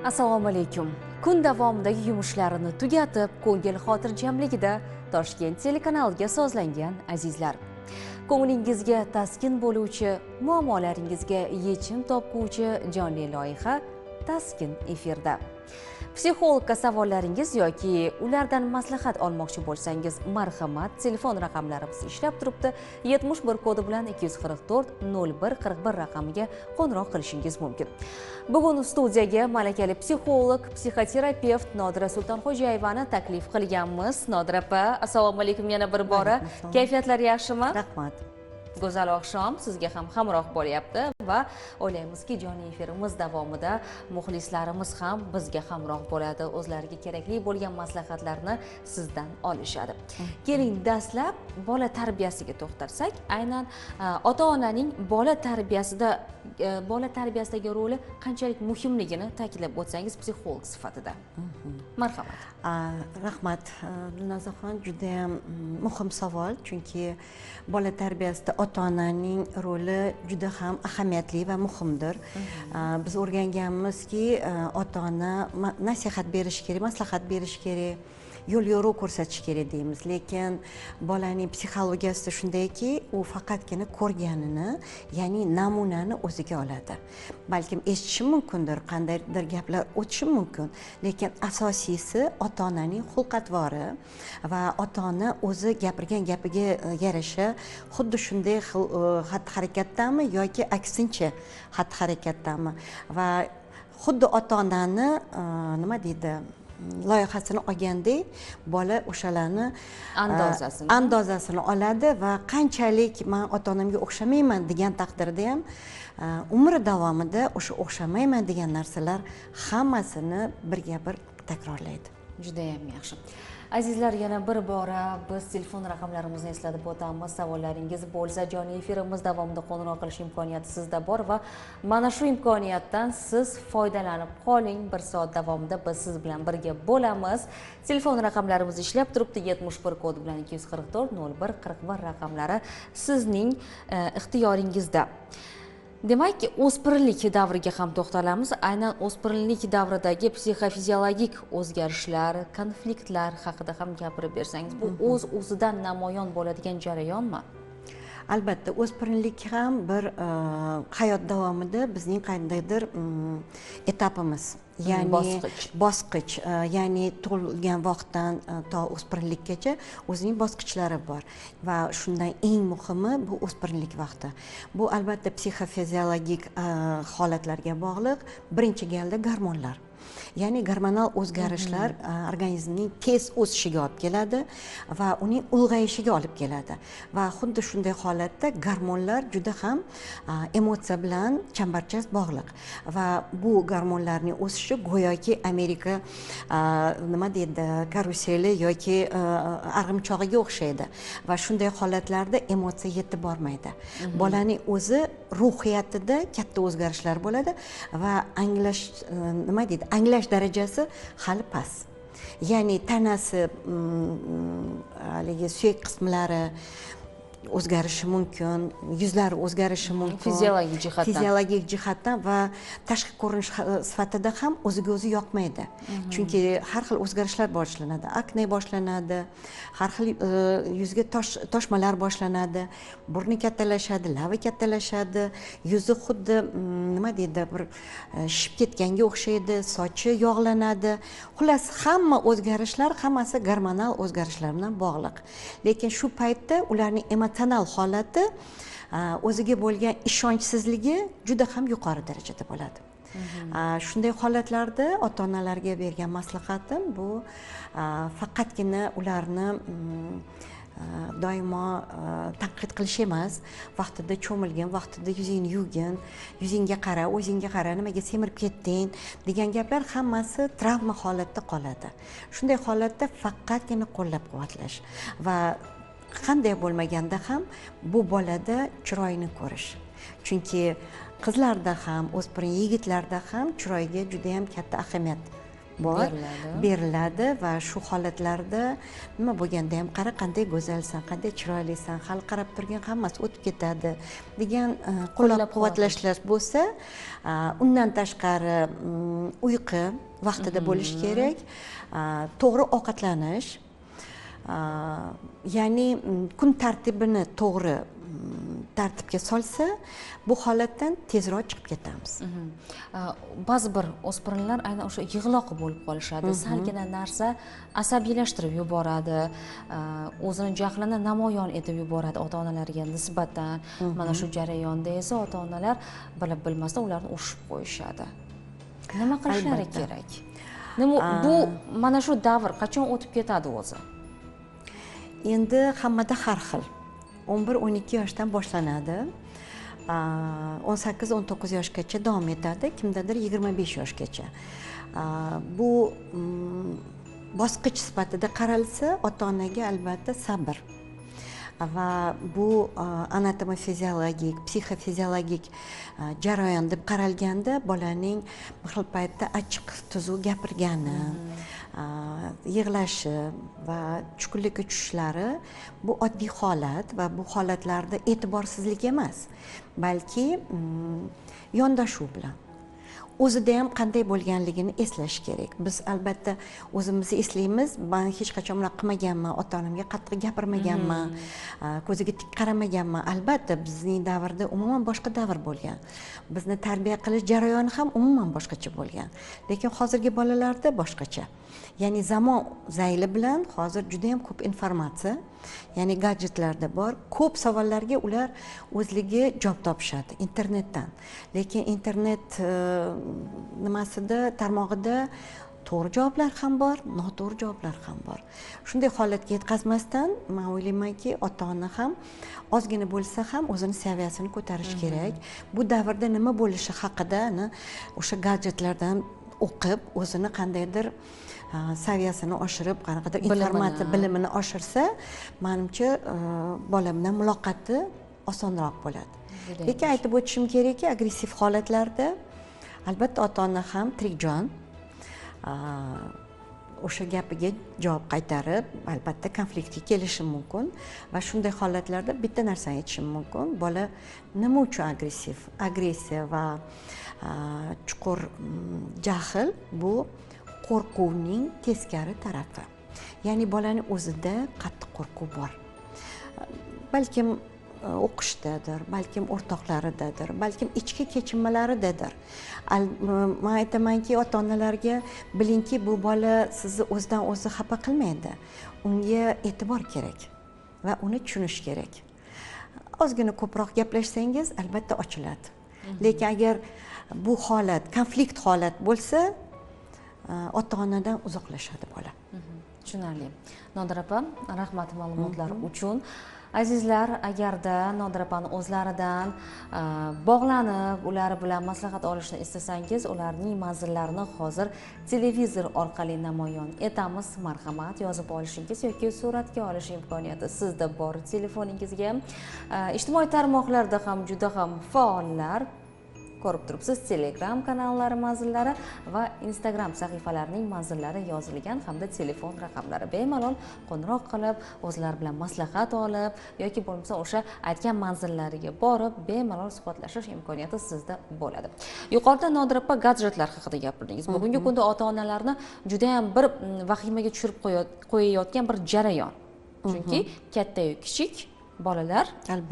Assalomu alaykum. Kun davomidagi yumushlarini tugatib, ko'ngil xotirjamligida Toshkent telekanaliga sozlangan azizlar. Ko'nglingizga taskin bo'luvchi, muammolaringizga yechim topguvchi jonli loyiha Taskin efirda. Psixologga savollaringiz yoki ulardan maslahat olmoqchi bo'lsangiz, marhamat, telefon raqamlarimiz ishlab turibdi. 71 kodi bilan 244 01 41 raqamiga qo'ng'iroq qilishingiz mumkin. Bugun studiyaga malakali psixolog, psixoterapevt Nodira Sultonxo'jayevani taklif qilganmiz. Nodira opa, assalomu alaykum yana bir bora. Kayfiyatlar yaxshimi? Rahmat. Go'zal oqshom sizga ham hamroh bo'lyapti va o'ylaymizki, jonli efirimiz davomida muxlislarimiz ham bizga hamroh bo'ladi, o'zlariga kerakli bo'lgan maslahatlarni sizdan olishadi. Keling, dastlab bola tarbiyasiga to'xtalsak, aynan ota-onaning bola tarbiyasidagi roli qanchalik muhimligini ta'kidlab o'tsangiz psixolog sifatida. Marhamat. Rahmat, Dilnozaxon, juda ham muhim savol, chunki bola tarbiyasida ota-onaning roli juda ham ahamiyatli va muhimdir. Biz o'rganganmizki, ota-ona nasihat berish kerak, maslahat berish kerak, yo'l yo'riq ko'rsatish kerak deymiz. Lekin bolaning psixologiyasi shundayki, u faqatgina ko'rganini, ya'ni namunani o'ziga oladi. Balkim eshitishi mumkindir, qandaydir gaplar o'tishi mumkin, lekin asosiysi ota-onaning xulq-atvori va ota-ona o'zi gapirgan gapiga yarasha xuddi shunday xatti-harakatdami yoki aksincha xatti-harakatdami va xuddi ota-onani nima deydi, loyihasini olgandek bola o'shalarni andozasini oladi va qanchalik men ota-onamga o'xshamayman degan taqdirda ham umri davomida o'sha o'xshamayman degan narsalar hammasini birga bir takrorlaydi. Juda ham yaxshi. Azizlar, yana bir bora biz telefon raqamlarimizni eslatib o'tamiz. Savollaringiz bo'lsa, jonli efirimiz davomida qo'ng'iroq qilish imkoniyati sizda bor va mana shu imkoniyatdan siz foydalanib qoling. Bir soat davomida biz siz bilan birga bo'lamiz. Telefon raqamlarimiz ishlab turibdi. 71 kodi bilan 244 01 41 raqamlari sizning ixtiyoringizda. Demak, o'spirinlik davriga ham to'xtalamiz. Aynan o'spirinlik davridagi psixofiziologik o'zgarishlar, konfliktlar haqida ham gapirib bersangiz, bu o'z-o'zidan namoyon bo'ladigan jarayonmi? Albatta, o'spirinlik ham bir hayot davomida bizning qandaydir etapimiz, ya'ni bosqich, ya'ni tug'ilgan vaqtdan to o'spirinlikkacha o'zining bosqichlari bor va shundan eng muhimi bu o'spirinlik vaqti. Bu albatta psixofiziologik holatlarga bog'liq. Birinchi galda gormonlar, ya'ni gormonal o'zgarishlar organizmning tez o'sishiga olib keladi va uning ulg'ayishiga olib keladi va xuddi shunday holatda gormonlar juda ham emotsiya bilan chambarchas bog'liq va bu gormonlarning o'sishi go'yoki Amerika nima deydi, karuseli yoki arg'imchog'iga o'xshaydi va shunday holatlarda emotsiya yetib bormaydi. Bolaning o'zi ruhiyatida katta o'zgarishlar bo'ladi va anglash nima deydi, anglash darajasi hali past. Ya'ni tanasi haligi suyak qismlari o'zgarishi mumkin, yuzlari o'zgarishi mumkin. Fiziologik jihatdan. Fiziologik jihatdan va tashqi ko'rinish sifatida ham o'ziga o'zi yoqmaydi. Chunki har xil o'zgarishlar boshlanadi. Akne boshlanadi, har xil yuzga toshmalar boshlanadi, burni kattalashadi, labi kattalashadi, yuzi xuddi nima deydi, bir shishib ketganga o'xshaydi, sochi yog'lanadi. Xullas, hamma o'zgarishlar hammasi gormonal o'zgarishlar bilan bog'liq. Lekin shu paytda ularning emotsional holati, o'ziga bo'lgan ishonchsizligi juda ham yuqori darajada bo'ladi. Shunday holatlarda ota-onalarga bergan maslahatim bu faqatgina ularni doimo tanqid qilish emas, vaqtida cho'milgin, vaqtida yuzingni yuvgin, yuzingga qara, o'zingga qara, nimaga semirib ketding degan gaplar hammasi travma holatda qoladi. Shunday holatda faqatgina qo'llab-quvvatlash va qanday bo'lmaganda ham bu bolada chiroyini ko'rish. Chunki qizlarda ham, o'spirin yigitlarda ham chiroyga juda ham katta ahamiyat bor, beriladi va shu holatlarda nima bo'lganda ham qara qanday go'zalsan, qanday chiroylisan, hali qarab turgan hammasi o'tib ketadi degan qo'llab-quvvatlashlar bo'lsa, undan tashqari uyqu vaqtida bo'lishi kerak, to'g'ri ovqatlanish, ya'ni kun tartibini to'g'ri tartibga solsa, bu holatdan tezroq chiqib ketamiz. Ba'zi bir o'spirinlar aynan o'sha yig'loq bo'lib qolishadi. Salgina narsa asabiylashtirib yuboradi, o'zini jahlini namoyon etib yuboradi ota-onalarga nisbatan. Mana shu jarayonda esa ota-onalar bilib bilmasdan ularni urishib qo'yishadi. Nima qilishlari kerak? Nima bu mana shu davr qachon o'tib ketadi o'zi? Endi hammada har xil. 11-12 yoshdan boshlanadi. 18-19 yoshgacha davom etadi, kimdadir 25 yoshgacha. Bu bosqich sifatida qaralsa, ota-onaga albatta sabr va bu anatomofiziologik, psixofiziologik jarayon deb qaralganda bolaning bir xil paytda achchiq tuzuq gapirgani, yig'lashi va tushkunlikka tushishlari bu oddiy holat va bu holatlarda e'tiborsizlik emas, balki yondashuv bilan o'zida ham qanday bo'lganligini eslash kerak. Biz albatta o'zimizni eslaymiz, men hech qachon bunaqa qilmaganman, ota-onamga qattiq gapirmaganman, ko'ziga tik qaramaganman. Albatta bizning davrda umuman boshqa davr bo'lgan. Bizni tarbiya qilish jarayoni ham umuman boshqacha bo'lgan. Lekin hozirgi bolalarda boshqacha. Ya'ni zamon zayli bilan hozir juda ham ko'p informatsiya, ya'ni gadjetlarda bor. Ko'p savollarga ular o'zligi javob topishadi internetdan. Lekin internet nimasida, tarmog'ida to'g'ri javoblar ham bor, noto'g'ri javoblar ham bor. Shunday holatga yetkazmasdan, men o'ylaymanki, ota-ona ham ozgina bo'lsa ham o'zini saviyasini ko'tarish kerak. Bu davrda nima bo'lishi haqida o'sha gadjetlardan o'qib, o'zini qandaydir saviyasini oshirib, qanaqadir informatsiya bilimini oshirsa, menimcha bola bilan muloqoti osonroq bo'ladi. Lekin aytib o'tishim kerakki, agressiv holatlarda albatta ota-ona ham tirik jon, o'sha gapiga javob qaytarib, albatta konfliktga kelishi mumkin va shunday holatlarda bitta narsani aytishim mumkin: bola nima uchun agressiv? Agressiya va chuqur jahl bu qo'rquvning teskari tarafi. Ya'ni bolaning o'zida qattiq qo'rquv bor. Balkim o'qishdadir, balkim o'rtoqlaridadir, balkim ichki kechinmalaridadir. Men aytamanki, ota-onalarga bilingki, bu bola sizni o'zidan o'zi xafa qilmaydi. Unga e'tibor kerak va uni tushunish kerak. Ozgina ko'proq gaplashsangiz, albatta ochiladi. Lekin agar bu holat konflikt holat bo'lsa, ota-onadan uzoqlashadi bola. Tushunarli. Nodira opa, rahmat ma'lumotlar uchun. Azizlar, agarda Nodira opani o'zlaridan bog'lanib, ular bilan maslahat olishni istasangiz, ularning manzillarini hozir televizor orqali namoyon etamiz. Marhamat, yozib olishingiz yoki suratga olish imkoniyati sizda bor telefoningizga. Ijtimoiy tarmoqlarda ham juda ham faollar. Ko'rib turibsiz, Telegram kanallari manzillari va Instagram sahifalarining manzillari yozilgan hamda telefon raqamlari. Bemalol qo'ng'iroq qilib, o'zlari bilan maslahat olib yoki bo'lmasa o'sha aytgan manzillariga borib, bemalol suhbatlashish imkoniyati sizda bo'ladi. Yuqorida Nodira opa gadjetlar haqida gapirdingiz. Bugungi kunda ota-onalarni juda ham bir vahimaga tushirib qo'yayotgan bir jarayon. Chunki katta-yu kichik bolalar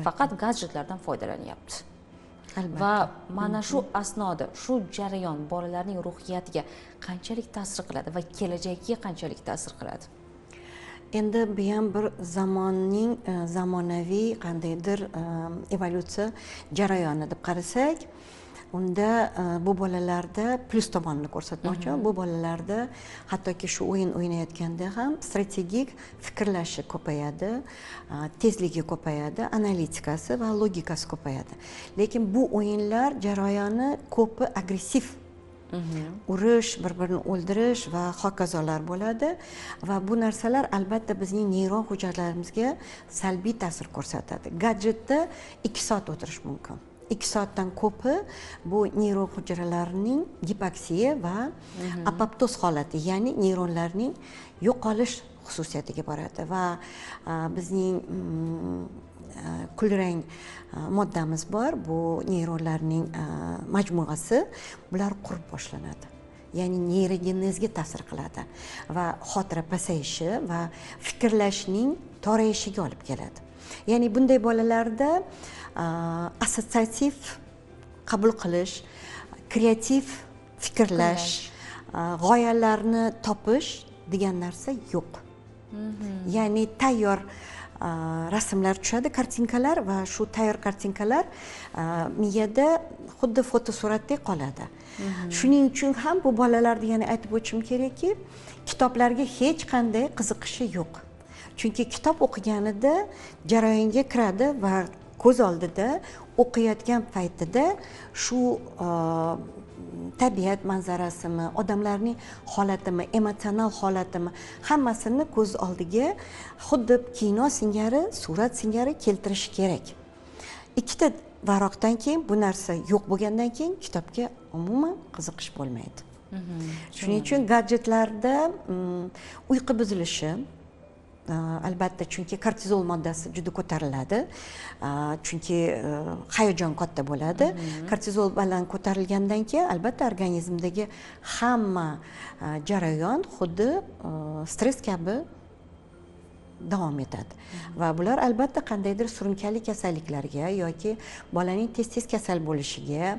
faqat gadjetlardan foydalanyapti. Va mana shu asnoda, shu jarayon bolalarning ruhiyatiga qanchalik ta'sir qiladi va kelajagiga qanchalik ta'sir qiladi? Endi bu ham bir zamonning zamonaviy qandaydir evolyutsiya jarayoni deb qarasak, unda bu bolalarda plyus tomonini ko'rsatmoqchiman. Bu bolalarda hattoki shu o'yin o'ynayotganda ham strategik fikrlashi ko'payadi, tezligi ko'payadi, analitikasi va logikasi ko'payadi. Lekin bu o'yinlar jarayoni ko'pi agressiv urush, bir-birini o'ldirish va hokazolar bo'ladi va bu narsalar albatta bizning neyron hujayralarımizga salbiy ta'sir ko'rsatadi. Gadjetda 2 soat o'tirish mumkin. 2 soatdan ko'pi bu neyron hujayralarining gipoksiya va apoptoz holati, ya'ni neyronlarning yo'qolish xususiyatiga boradi va bizning kulrang moddamiz bor, bu neyronlarning majmuasi, bular qurib boshlanadi. Ya'ni neyrogenezga ta'sir qiladi va xotira pasayishi va fikrlashning torayishiga olib keladi. Ya'ni bunday bolalarda assotsiativ qabul qilish, kreativ fikrlash, g'oyalarni topish degan narsa yo'q. Ya'ni tayyor rasmlar tushadi, kartinkalar va shu tayyor kartinkalar miyada xuddi fotosuratdek qoladi. Shuning uchun ham bu bolalarda, yana aytib o'tishim kerakki, kitoblarga hech qanday qiziqishi yo'q. Chunki kitob o'qiganida jarayonga kiradi va ko'z oldida o'qiyotgan paytida shu tabiat manzarasimi, odamlarning holatimi, emotsional holatimi, hammasini ko'z oldiga xuddi kino singari, surat singari keltirishi kerak. Ikkita varoqdan keyin bu narsa yo'q bo'lgandan keyin kitobga umuman qiziqish bo'lmaydi. Shuning uchun gadjetlarda uyqu buzilishi, albatta, chunki kortizol moddasi juda ko'tariladi, chunki hayajon katta bo'ladi. Kortizol baland ko'tarilgandan keyin albatta organizmdagi hamma jarayon xuddi stress kabi davom etadi va bular albatta qandaydir surunkali kasalliklarga yoki bolaning tez-tez kasal bo'lishiga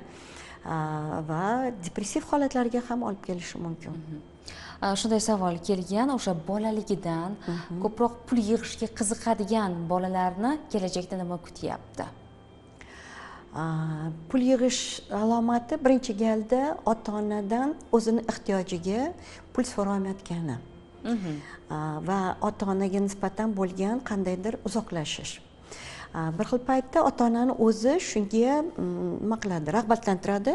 va depressiv holatlarga ham olib kelishi mumkin. Shunday savol kelgan, o'sha bolaligidan ko'proq pul yig'ishga qiziqadigan bolalarni kelajakda nima kutyapti? Pul yig'ish alomati birinchi galda ota-onadan o'zini ehtiyojiga pul so'ramayotgani va ota-onaga nisbatan bo'lgan qandaydir uzoqlashish. Bir xil paytda ota-onani o'zi shunga nima qiladi, rag'batlantiradi.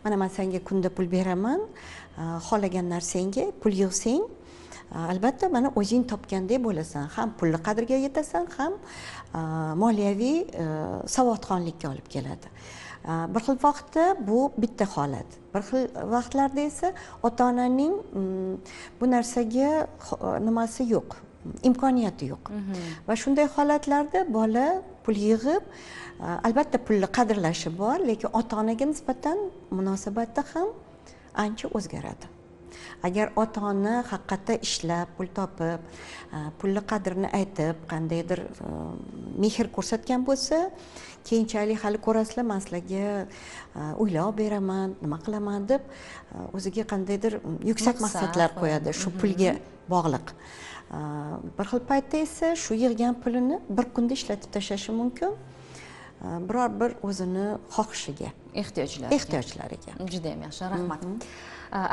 Mana men senga kunda pul beraman, xohlagan narsangga pul yig'sang, albatta mana o'zing topgandek bo'lasan, ham pulni qadriga yetasan, ham moliyaviy savodxonlikka olib keladi. Bir xil vaqtda bu bitta holat. Bir xil vaqtlarda esa ota-onaning bu narsaga nimasi yo'q, imkoniyati yo'q. Va shunday holatlarda bola pul yig'ib, albatta pulni qadrlashi bor, lekin ota-onaga nisbatan munosabatda ham ancha o'zgaradi. Agar ota-ona haqiqatda ishlab, pul topib, pulni qadrini aytib, qandaydir mehr ko'rsatgan bo'lsa, keyinchalik hali ko'rasizlar, men sizlarga uylab beraman, nima qilaman deb o'ziga qandaydir yuksak maqsadlar qo'yadi, shu pulga bog'liq. Bir xil paytda esa shu yig'gan pulini bir kunda ishlatib tashlashi mumkin, biror bir o'zini xohishiga, ehtiyojlariga. Juda ham yaxshi, rahmat.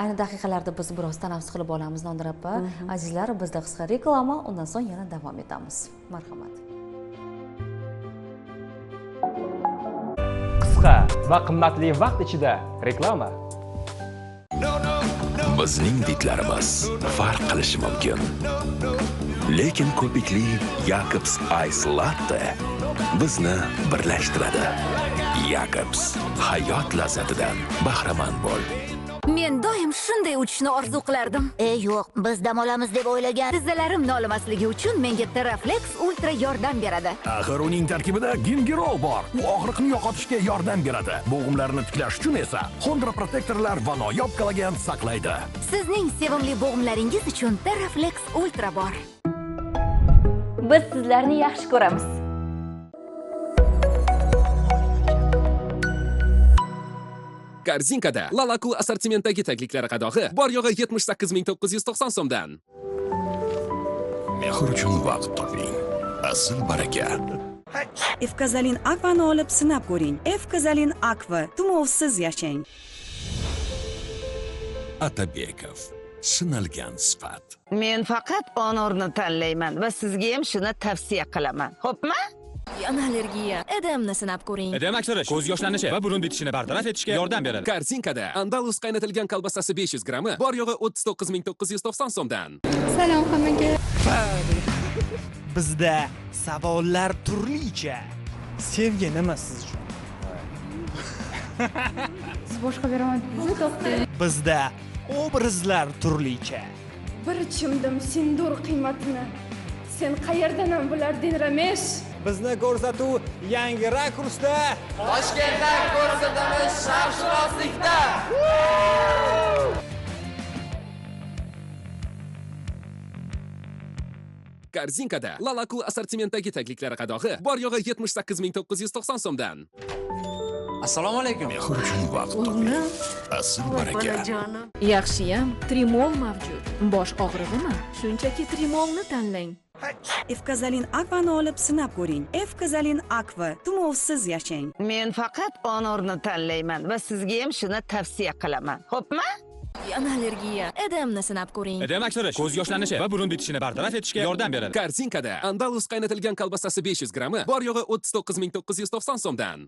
Ayni daqiqalarda biz biroz tanaffus qilib olamiz, Nodira opa. Azizlar, bizda qisqa reklama, undan so'ng yana davom etamiz. Marhamat. Qisqa va qimmatli vaqt ichida reklama. Bizning didlarimiz farq qilishi mumkin. Lekin ko'pikli Jacobs Ice Latte bizni birlashtiradi. Jacobs, hayot lazzatidan bahramand bo'l. Men doim shunday uchishni orzu qilardim. Yo'q, biz dam olamiz deb o'ylagan. Tizzalarim nolimasligi uchun menga Teraflex Ultra yordam beradi. Axir uning tarkibida gingerol bor. U og'riqni yo'qotishga yordam beradi. Bo'g'imlarni tiklash uchun esa xondroprotektorlar va noyob kollagen saqlaydi. Sizning sevimli bo'g'imlaringiz uchun Teraflex Ultra bor. Biz sizlarni yaxshi ko'ramiz. Korzinkada Lalakul assortimentdagi tagliklari qadog'i bor yo'g'i 78990 so'mdan. Mehr uchun vaqt toping. Asl baraka. Efkazalin Aqua'ni olib sinab ko'ring. Efkazalin Aqua, tumovsiz yashang. Atabekov, sinalgan sifat. Men faqat Honorni tanlayman va sizga ham shuni tavsiya qilaman. Xo'pmi? Yana allergiya. Edemni sinab ko'ring. Edem aksirish, ko'z yoshlanishi va burun bitishini bartaraf etishga yordam beradi. Korzinkada Andalus qaynatilgan kolbasasi 500 grammi bor yo'g'i 39990 so'mdan. Salom hammaga. Bizda savollar turlicha. Sevgi nima siz uchun? Siz boshqa beraman dedingiz, to'xtang. Bizda obrazlar turlicha. Bir chimdim sindur qiymatini. Sen qayerdan ham bilarding, Ramesh? Bizni ko'rsatuv yangi rakursda Toshkentda ko'rsatamiz sharqshunoslikda. Korzinkada Lalakul assortimentdagi tagliklari qadog'i bor yo'g'i 78990 so'mdan. Assalomu alaykum. Mehr uchun vaqt toping. Asl baraka. Yaxshiyam Trimol mavjud. Bosh og'rig'imi? Shunchaki Trimolni tanlang. Efkazalin Aqua'ni olib sinab ko'ring. Efkazalin Aqua, tumovsiz yashang. Men faqat Honorni tanlayman va sizga ham shuni tavsiya qilaman. Xo'pmi? Yana allergiya. Edemni sinab ko'ring. Edem aksirish, ko'z yoshlanishi va burun bitishini bartaraf etishga yordam beradi. Korzinkada Andalus qaynatilgan kolbasasi 500 grammi bor yo'g'i 39990 so'mdan.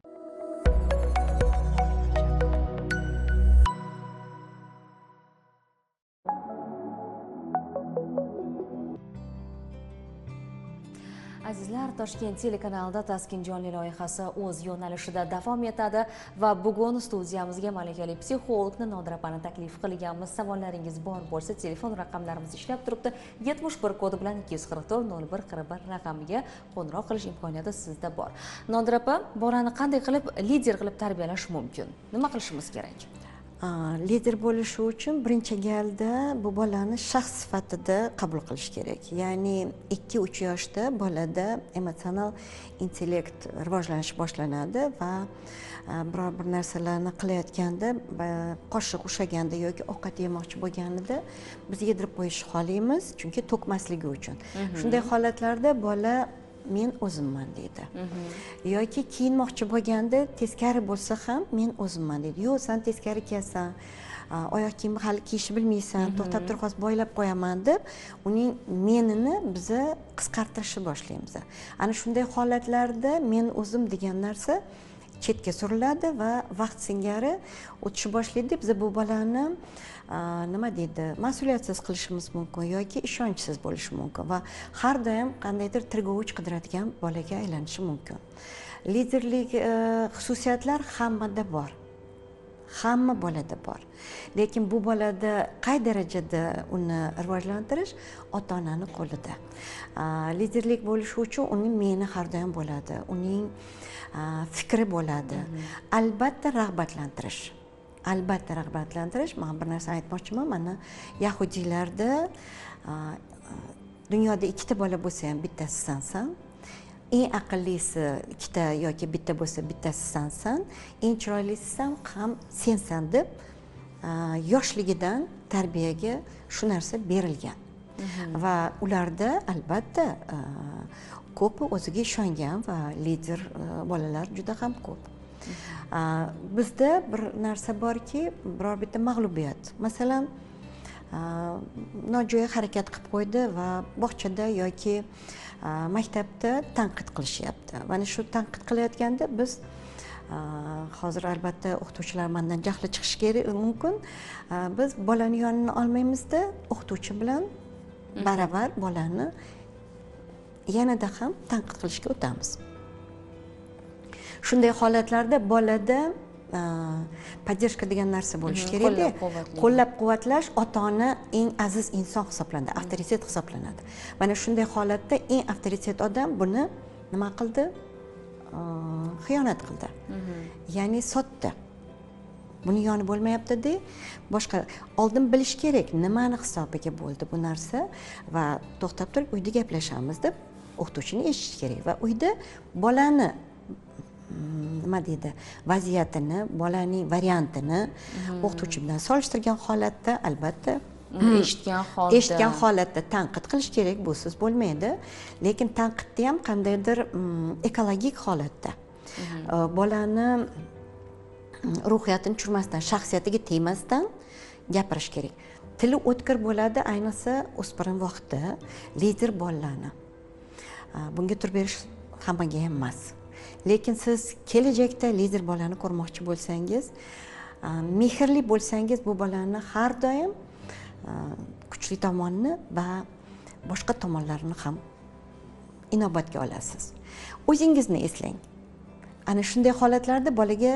Azizlar, Toshkent telekanalida Taskin jonli loyihasi o'z yo'nalishida davom etadi va bugun studiyamizga malakali psixologni Nodira opani taklif qilganmiz. Savollaringiz bor bo'lsa, telefon raqamlarimiz ishlab turibdi. 71 kodi bilan 244 01 41 raqamiga qo'ng'iroq qilish imkoniyati sizda bor. Nodira opa, bolani qanday qilib lider qilib tarbiyalash mumkin? Nima qilishimiz kerak? Lider bo'lishi uchun birinchi galda bu bolani shaxs sifatida qabul qilish kerak. Ya'ni 2-3 yoshda bolada emotsional intellekt rivojlanish boshlanadi va biror bir narsalarni qilayotganda, qoshiq ushlaganda yoki ovqat yemoqchi bo'lganida biz yedirib qo'yishni xohlaymiz, chunki to'kmasligi uchun. Shunday holatlarda bola men o'zimman deydi. Yoki kiyinmoqchi bo'lganda teskari bo'lsa ham men o'zimman deydi. Yo'q, sen teskari kiyasan, oyoq kiyimni hali kiyishni bilmaysan, to'xtab tur, hozir boylab qo'yaman deb uning menini biza qisqartirishni boshlaymiz. Ana shunday holatlarda men o'zim degan narsa chetga suriladi va vaqt singari o'tishi boshlaydi. Biz bu bolani nima deydi, mas'uliyatsiz qilishimiz mumkin yoki ishonchsiz bo'lishi mumkin va har doim qandaydir tirgovich qidiradigan bolaga aylanishi mumkin. Liderlik xususiyatlar hammada bor. Hamma bolada bor. Lekin bu bolada qay darajada uni rivojlantirish ota-onani qo'lida. Liderlik bo'lishi uchun uning meni har doim bo'ladi, uning fikri bo'ladi. Albatta rag'batlantirish. Albatta rag'batlantirish. Men bir narsa aytmoqchiman. Mana yahudiylarda dunyoda ikkita bola bo'lsa ham bittasi sansan, eng aqllisi ikkita yoki bitta bo'lsa bittasi sansan, eng chiroylisi ham sensan deb yoshligidan tarbiyaga shu narsa berilgan. Va ularda albatta ko'pi o'ziga ishongan va lider bolalar juda ham ko'p. Bizda bir narsa borki, biror bitta mag'lubiyat. Masalan, nojo'ya harakat qilib qo'ydi va bog'chada yoki maktabda tanqid qilishyapti. Mana shu tanqid qilayotganda biz hozir albatta o'qituvchilar mendan jahli chiqishi kerak mumkin. Biz bolani yonini olmaymizda, o'qituvchi bilan baravar bolani yanada ham tanqid qilishga o'tamiz. Shunday holatlarda bolada поддержка degan narsa bo'lishi kerak-da. Qo'llab-quvvatlash ota-ona eng aziz inson hisoblanadi, avtoritet hisoblanadi. Mana shunday holatda eng avtoritet odam buni nima qildi? Xiyonat qildi. Ya'ni sotdi. Buni yoni bo'lmayapti-da, boshqa oldin bilish kerak, nimani hisobiga bo'ldi bu narsa va to'xtab turib uyda gaplashamiz deb o'qituvchini eshitish kerak va uyda bolani nima deydi, vaziyatini, bolaning variantini o'qituvchi bilan solishtirgan holatda albatta eshitgan holatda tanqid qilish kerak, busiz bo'lmaydi. Lekin tanqidni ham qandaydir ekologik holatda bolani ruhiyatini tushirmasdan, shaxsiyatiga tegmasdan gapirish kerak. Tili o'tkir bo'ladi, ayniqsa o'spirin vaqtda lider bolalarni. Bunga tur berish hammaga ham emas. Lekin siz kelajakda lider bolani ko'rmoqchi bo'lsangiz, mehrli bo'lsangiz, bu bolani har doim kuchli tomonini va boshqa tomonlarini ham inobatga olasiz. O'zingizni eslang. Ana shunday holatlarda bolaga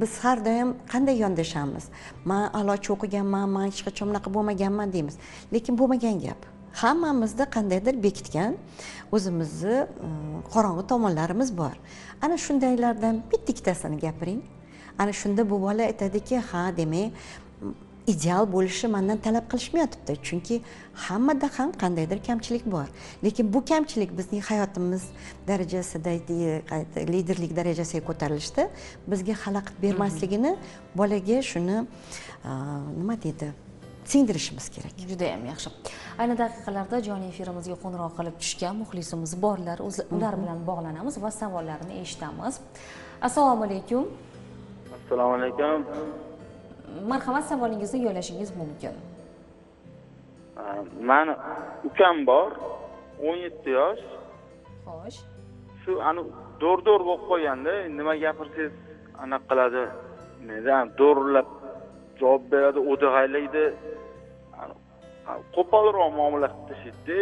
biz har doim qanday yondashamiz? Men a'lochi o'qiganman, men hech qachon bunaqa bo'lmaganman deymiz. Lekin bo'lmagan gap. Hammamizda qandaydir bekitgan o'zimizni qorong'i tomonlarimiz bor. Ana shundaylardan bitta ikkitasini gapiring. Ana shunda bu bola aytadiki, ha, demak, ideal bo'lishi mendan talab qilishmayapti, chunki hammada ham qandaydir kamchilik bor. Lekin bu kamchilik bizning hayotimiz darajasida, liderlik darajasiga ko'tarilishda bizga xalaqit bermasligini bolaga shuni nima deydi, singdirishimiz kerak. Juda ham yaxshi. Ayni daqiqalarda jonli efirimizga qo'ng'iroq qilib tushgan muxlisimiz borlar, ular bilan bog'lanamiz va savollarini eshitamiz. Assalomu alaykum. Assalomu alaykum. Marhamat, savolingizni yo'llashingiz mumkin. Mani ukam bor, 17 yosh. Xo'sh. Shu ani do'rdo'r bo'lib qolganda, nima gapirsangiz anaqa qiladi. Nima do'rlab javob beradi, o'dag'aylaydi. Qo'polroq muomala qilib tashlaydi.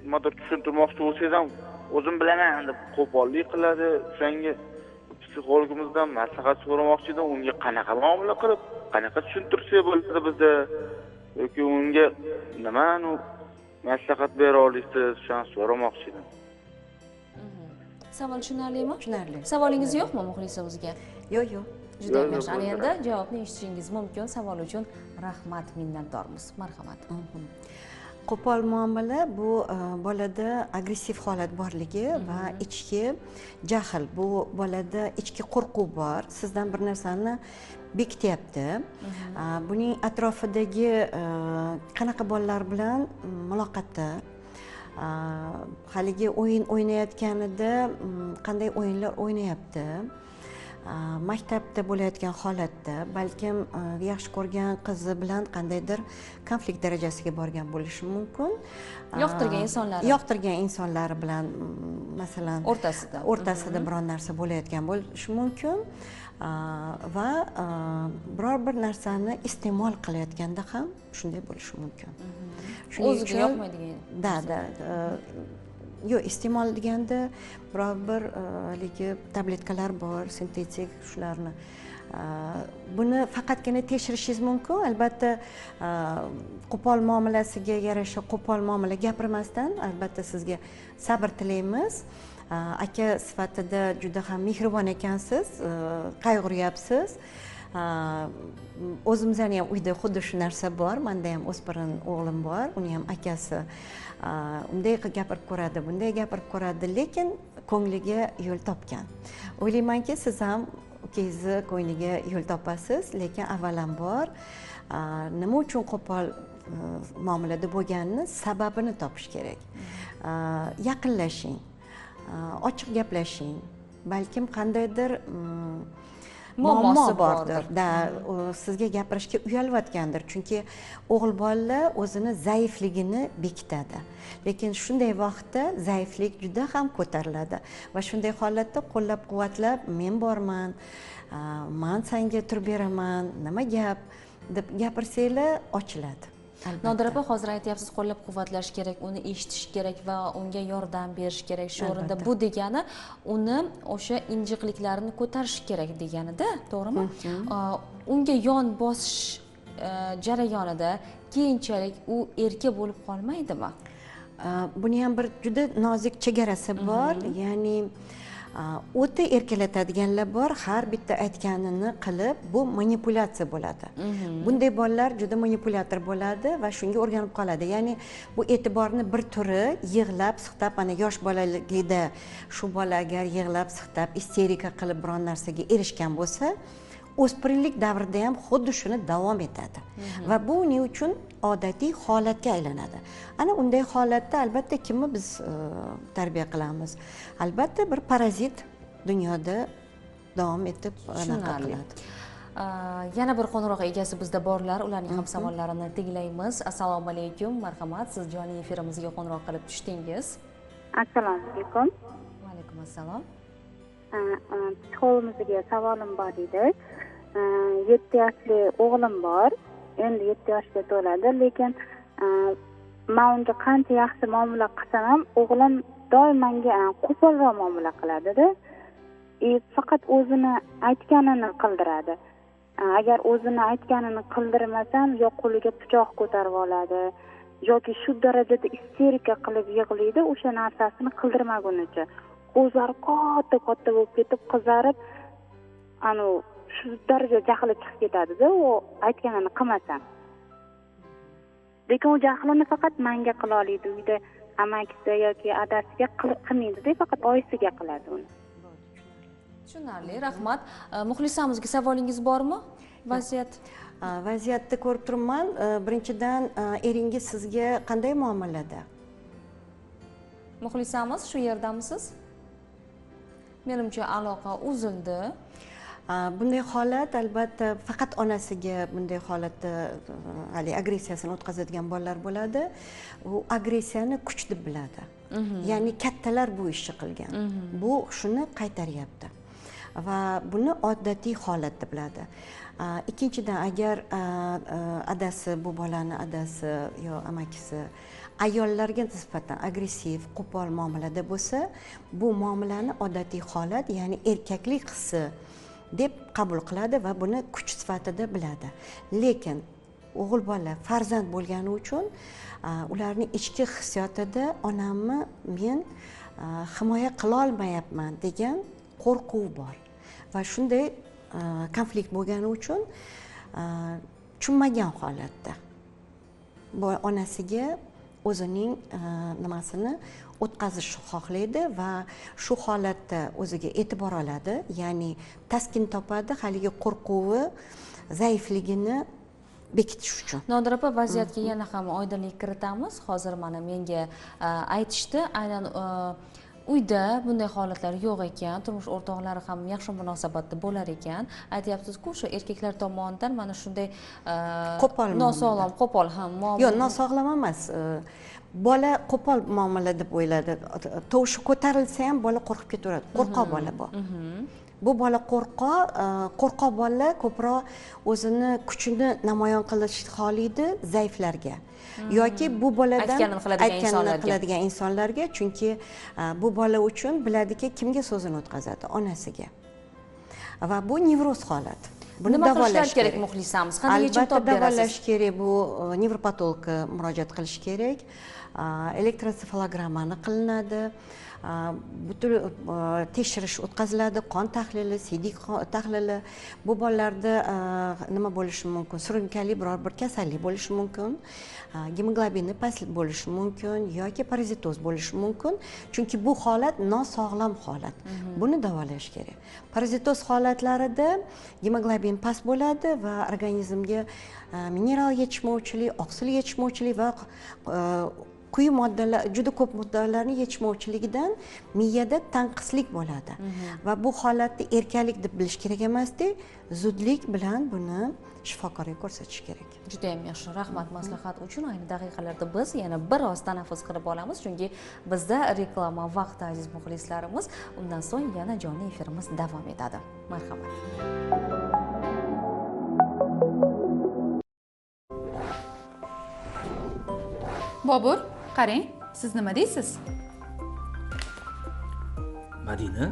Nimadir tushuntirmoqchi bo'lsangiz ham o'zim bilaman deb qo'pollik qiladi. O'shanga psixologimizdan maslahat so'ramoqchi edim, unga qanaqa muomala qilib, qanaqa tushuntirsak bo'ladi bizda yoki unga nimani maslahat bera olasiz, shuni so'ramoqchi edim. Savol tushunarlimi? Tushunarli. Savolingiz yo'qmi muxlisimizga? Yo'q, yo'q. Juda yaxshi. Ana endi javobni eshitishingiz mumkin. Savol uchun rahmat, minnatdormiz. Marhamat. Qo'pol muomala bu bolada agressiv holat borligi va ichki jahl, bu bolada ichki qo'rquv bor, sizdan bir narsani bekityapti. Buning atrofidagi qanaqa bolalar bilan muloqotda, haligi o'yin o'ynayotganida qanday o'yinlar o'ynayapti, maktabda bo'layotgan holatda balkim yaxshi ko'rgan qizi bilan qandaydir konflikt darajasiga borgan bo'lishi mumkin. Yoqtirgan insonlari bilan masalan o'rtasida biron narsa bo'layotgan bo'lishi mumkin va biror bir narsani iste'mol qilayotganda ham shunday bo'lishi mumkin. O'ziga yoqmaydigan. Da. Yo'q, iste'mol deganda biror bir haligi tabletkalar bor, sintetik, shularni. Buni faqatgina tekshirishingiz mumkin. Albatta, qo'pol muomalasiga yarasha qo'pol muomala gapirmasdan, albatta sizga sabr tilaymiz. Aka sifatida juda ham mehribon ekansiz, qayg'uryapsiz. O'zimizning ham uyda xuddi shu narsa bor. Menda ham o'spirin o'g'lim bor, uni ham akasi unday gapirib ko'radi, bunday gapirib ko'radi, lekin ko'ngliga yo'l topgan. O'ylaymanki, siz ham ukangizni ko'ngliga yo'l topasiz, lekin avvalambor nima uchun qo'pol muomalada bo'lganini sababini topish kerak. Yaqinlashing, ochiq gaplashing, balkim qandaydir muammo bordir. Da, sizga gapirishga uyalayotgandir, chunki o'g'il bola o'zini zaifligini bekitadi. Lekin shunday vaqtda zaiflik juda ham ko'tariladi va shunday holatda qo'llab-quvvatlab, men borman, men senga turib beraman, nima gap deb gapirsanglar ochiladi. Nodira opa, hozir aytyapsiz, qo'llab-quvvatlash kerak, uni eshitish kerak va unga yordam berish kerak. Shu o'rinda bu degani uni o'sha injiqliklarini ko'tarish kerak deganida, to'g'rimi? Unga yon bosish jarayonida keyinchalik u erka bo'lib qolmaydimi? Buni ham bir juda nozik chegarasi bor, ya'ni o'ta erkalatadiganlar bor, har bitta aytganini qilib, bu manipulyatsiya bo'ladi. Bunday bolalar juda manipulyator bo'ladi va shunga o'rganib qoladi. Ya'ni bu e'tiborni bir turi yig'lab, siqtab, ana yosh bolaligida shu bola agar yig'lab, siqtab, isterika qilib biron narsaga erishgan bo'lsa, o'spirinlik davrida ham xuddi shuni davom etadi. Va bu uning uchun odatiy holatga aylanadi. Ana unday holatda albatta kimni biz tarbiya qilamiz? Albatta bir parazit dunyoda davom etib anaqa qiladi. Yana bir qo'ng'iroq egasi bizda borlar, ularning ham savollarini tinglaymiz. Assalomu alaykum, marhamat, siz jonli efirimizga qo'ng'iroq qilib tushdingiz. Assalomu alaykum. Va alaykum assalom. Psixologimizga savolim bor edi. 7 yoshli o'g'lim bor. Endi 7 yoshga to'ladi, lekin men unga qancha yaxshi muomala qilsam ham o'g'lim doim menga qo'polroq muomala qiladi-da. Faqat o'zini aytganini qildiradi. Agar o'zini aytganini qildirmasam, yo qo'liga pichoq ko'tarib oladi, yoki shu darajada isterika qilib yig'laydi, o'sha narsasini qildirmagunicha. Ko'zlari katta-katta bo'lib ketib, qizarib, anu shu darajada jahli chiqib ketadi-da, u aytganini qilmasam. Lekin u jahlini faqat menga qila oladi, uyda amakisi yoki adasiga qilmaydi-da, faqat oyisiga qiladi uni. Tushunarli, rahmat. Muxlisamizga savolingiz bormi? Vaziyat. Vaziyatni ko'rib turibman. Birinchidan, eringiz sizga qanday muomalada? Muxlisamiz, shu yerdamisiz? Menimcha aloqa uzildi. Bunday holat albatta faqat onasiga bunday holatda hali agressiyasini o'tkazadigan bolalar bo'ladi. U agressiyani kuch deb biladi. Ya'ni kattalar bu ishni qilgan. Bu shuni qaytaryapti. Va buni odatiy holat deb biladi. Ikkinchidan, agar adasi, bu bolani adasi yo amakisi ayollarga nisbatan agressiv, qo'pol muomalada bo'lsa, bu muomalani odatiy holat, ya'ni erkaklik hissi deb qabul qiladi va buni kuch sifatida biladi. Lekin o'g'il bola farzand bo'lgani uchun ularning ichki hissiyotida onamni men himoya qila olmayapman degan qo'rquv bor. Va shunday konflikt bo'lgani uchun tushunmagan holatda bu onasiga o'zining nimasini o'tkazishni xohlaydi va shu holatda o'ziga e'tibor oladi, ya'ni taskin topadi, haligi qo'rquvi, zaifligini bekitish uchun. Nodira opa, vaziyatga yana ham oydinlik kiritamiz. Hozir mana menga aytishdi, aynan uyda bunday holatlar yo'q ekan, turmush o'rtoqlari ham yaxshi munosabatda bo'lar ekan. Aytyapsiz-ku, o'sha erkaklar tomonidan mana shunday qo'pol, nosog'lom, qo'pol ham muomala. Yo'q, nosog'lom emas. Bola qo'pol muomala deb o'yladi. Tovushi ko'tarilsa ham bola qo'rqib ketaveradi. Qo'rqoq bola bu. Bu bola qo'rqoq, bola ko'proq o'zini kuchini namoyon qilishni xohlaydi zaiflarga. Yoki bu boladan aytganini qiladigan insonlarga, chunki bu bola uchun biladiki, kimga so'zini o'tkazadi? Onasiga. Va bu nevroz holat. Buni nima qilishlar kerak muxlisamiz? Qanday yechim topib berasiz? Albatta davolash kerak, bu nevropatologga murojaat qilish kerak. Elektroensefalogrammani qilinadi. Butun tekshirish o'tkaziladi, qon tahlili, siydik tahlili. Bu bolalarda nima bo'lishi mumkin? Surunkali biror bir kasallik bo'lishi mumkin, gemoglobini past bo'lishi mumkin yoki parazitoz bo'lishi mumkin. Chunki bu holat nosog'lom holat. Buni davolash kerak. Parazitoz holatlarida gemoglobin past bo'ladi va organizmga mineral yetishmovchilik, oqsil yetishmovchilik va quyi moddalar, juda ko'p moddalarning yetishmovchiligidan miyada tanqislik bo'ladi. Va bu holatni erkalik deb bilish kerak emasdi, zudlik bilan buni shifokorga ko'rsatish kerak. Juda ham yaxshi, rahmat maslahat uchun. Ayni daqiqalarda biz yana biroz tanaffus qilib olamiz, chunki bizda reklama vaqti, aziz muxlislarimiz. Undan so'ng yana jonli efirimiz davom etadi. Marhamat. Bobur, qarang, siz nima deysiz? Madina,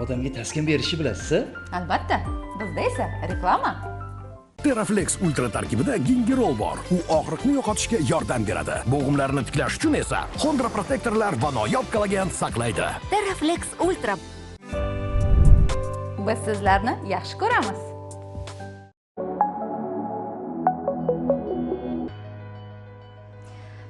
odamga taskin berishni bilasiz-a? Albatta, bizda esa reklama. Teraflex Ultra tarkibida gingerol bor. U og'riqni yo'qotishga yordam beradi. Bo'g'imlarni tiklash uchun esa xondroprotektorlar va noyob kollagen saqlaydi. Teraflex Ultra. Biz sizlarni yaxshi ko'ramiz.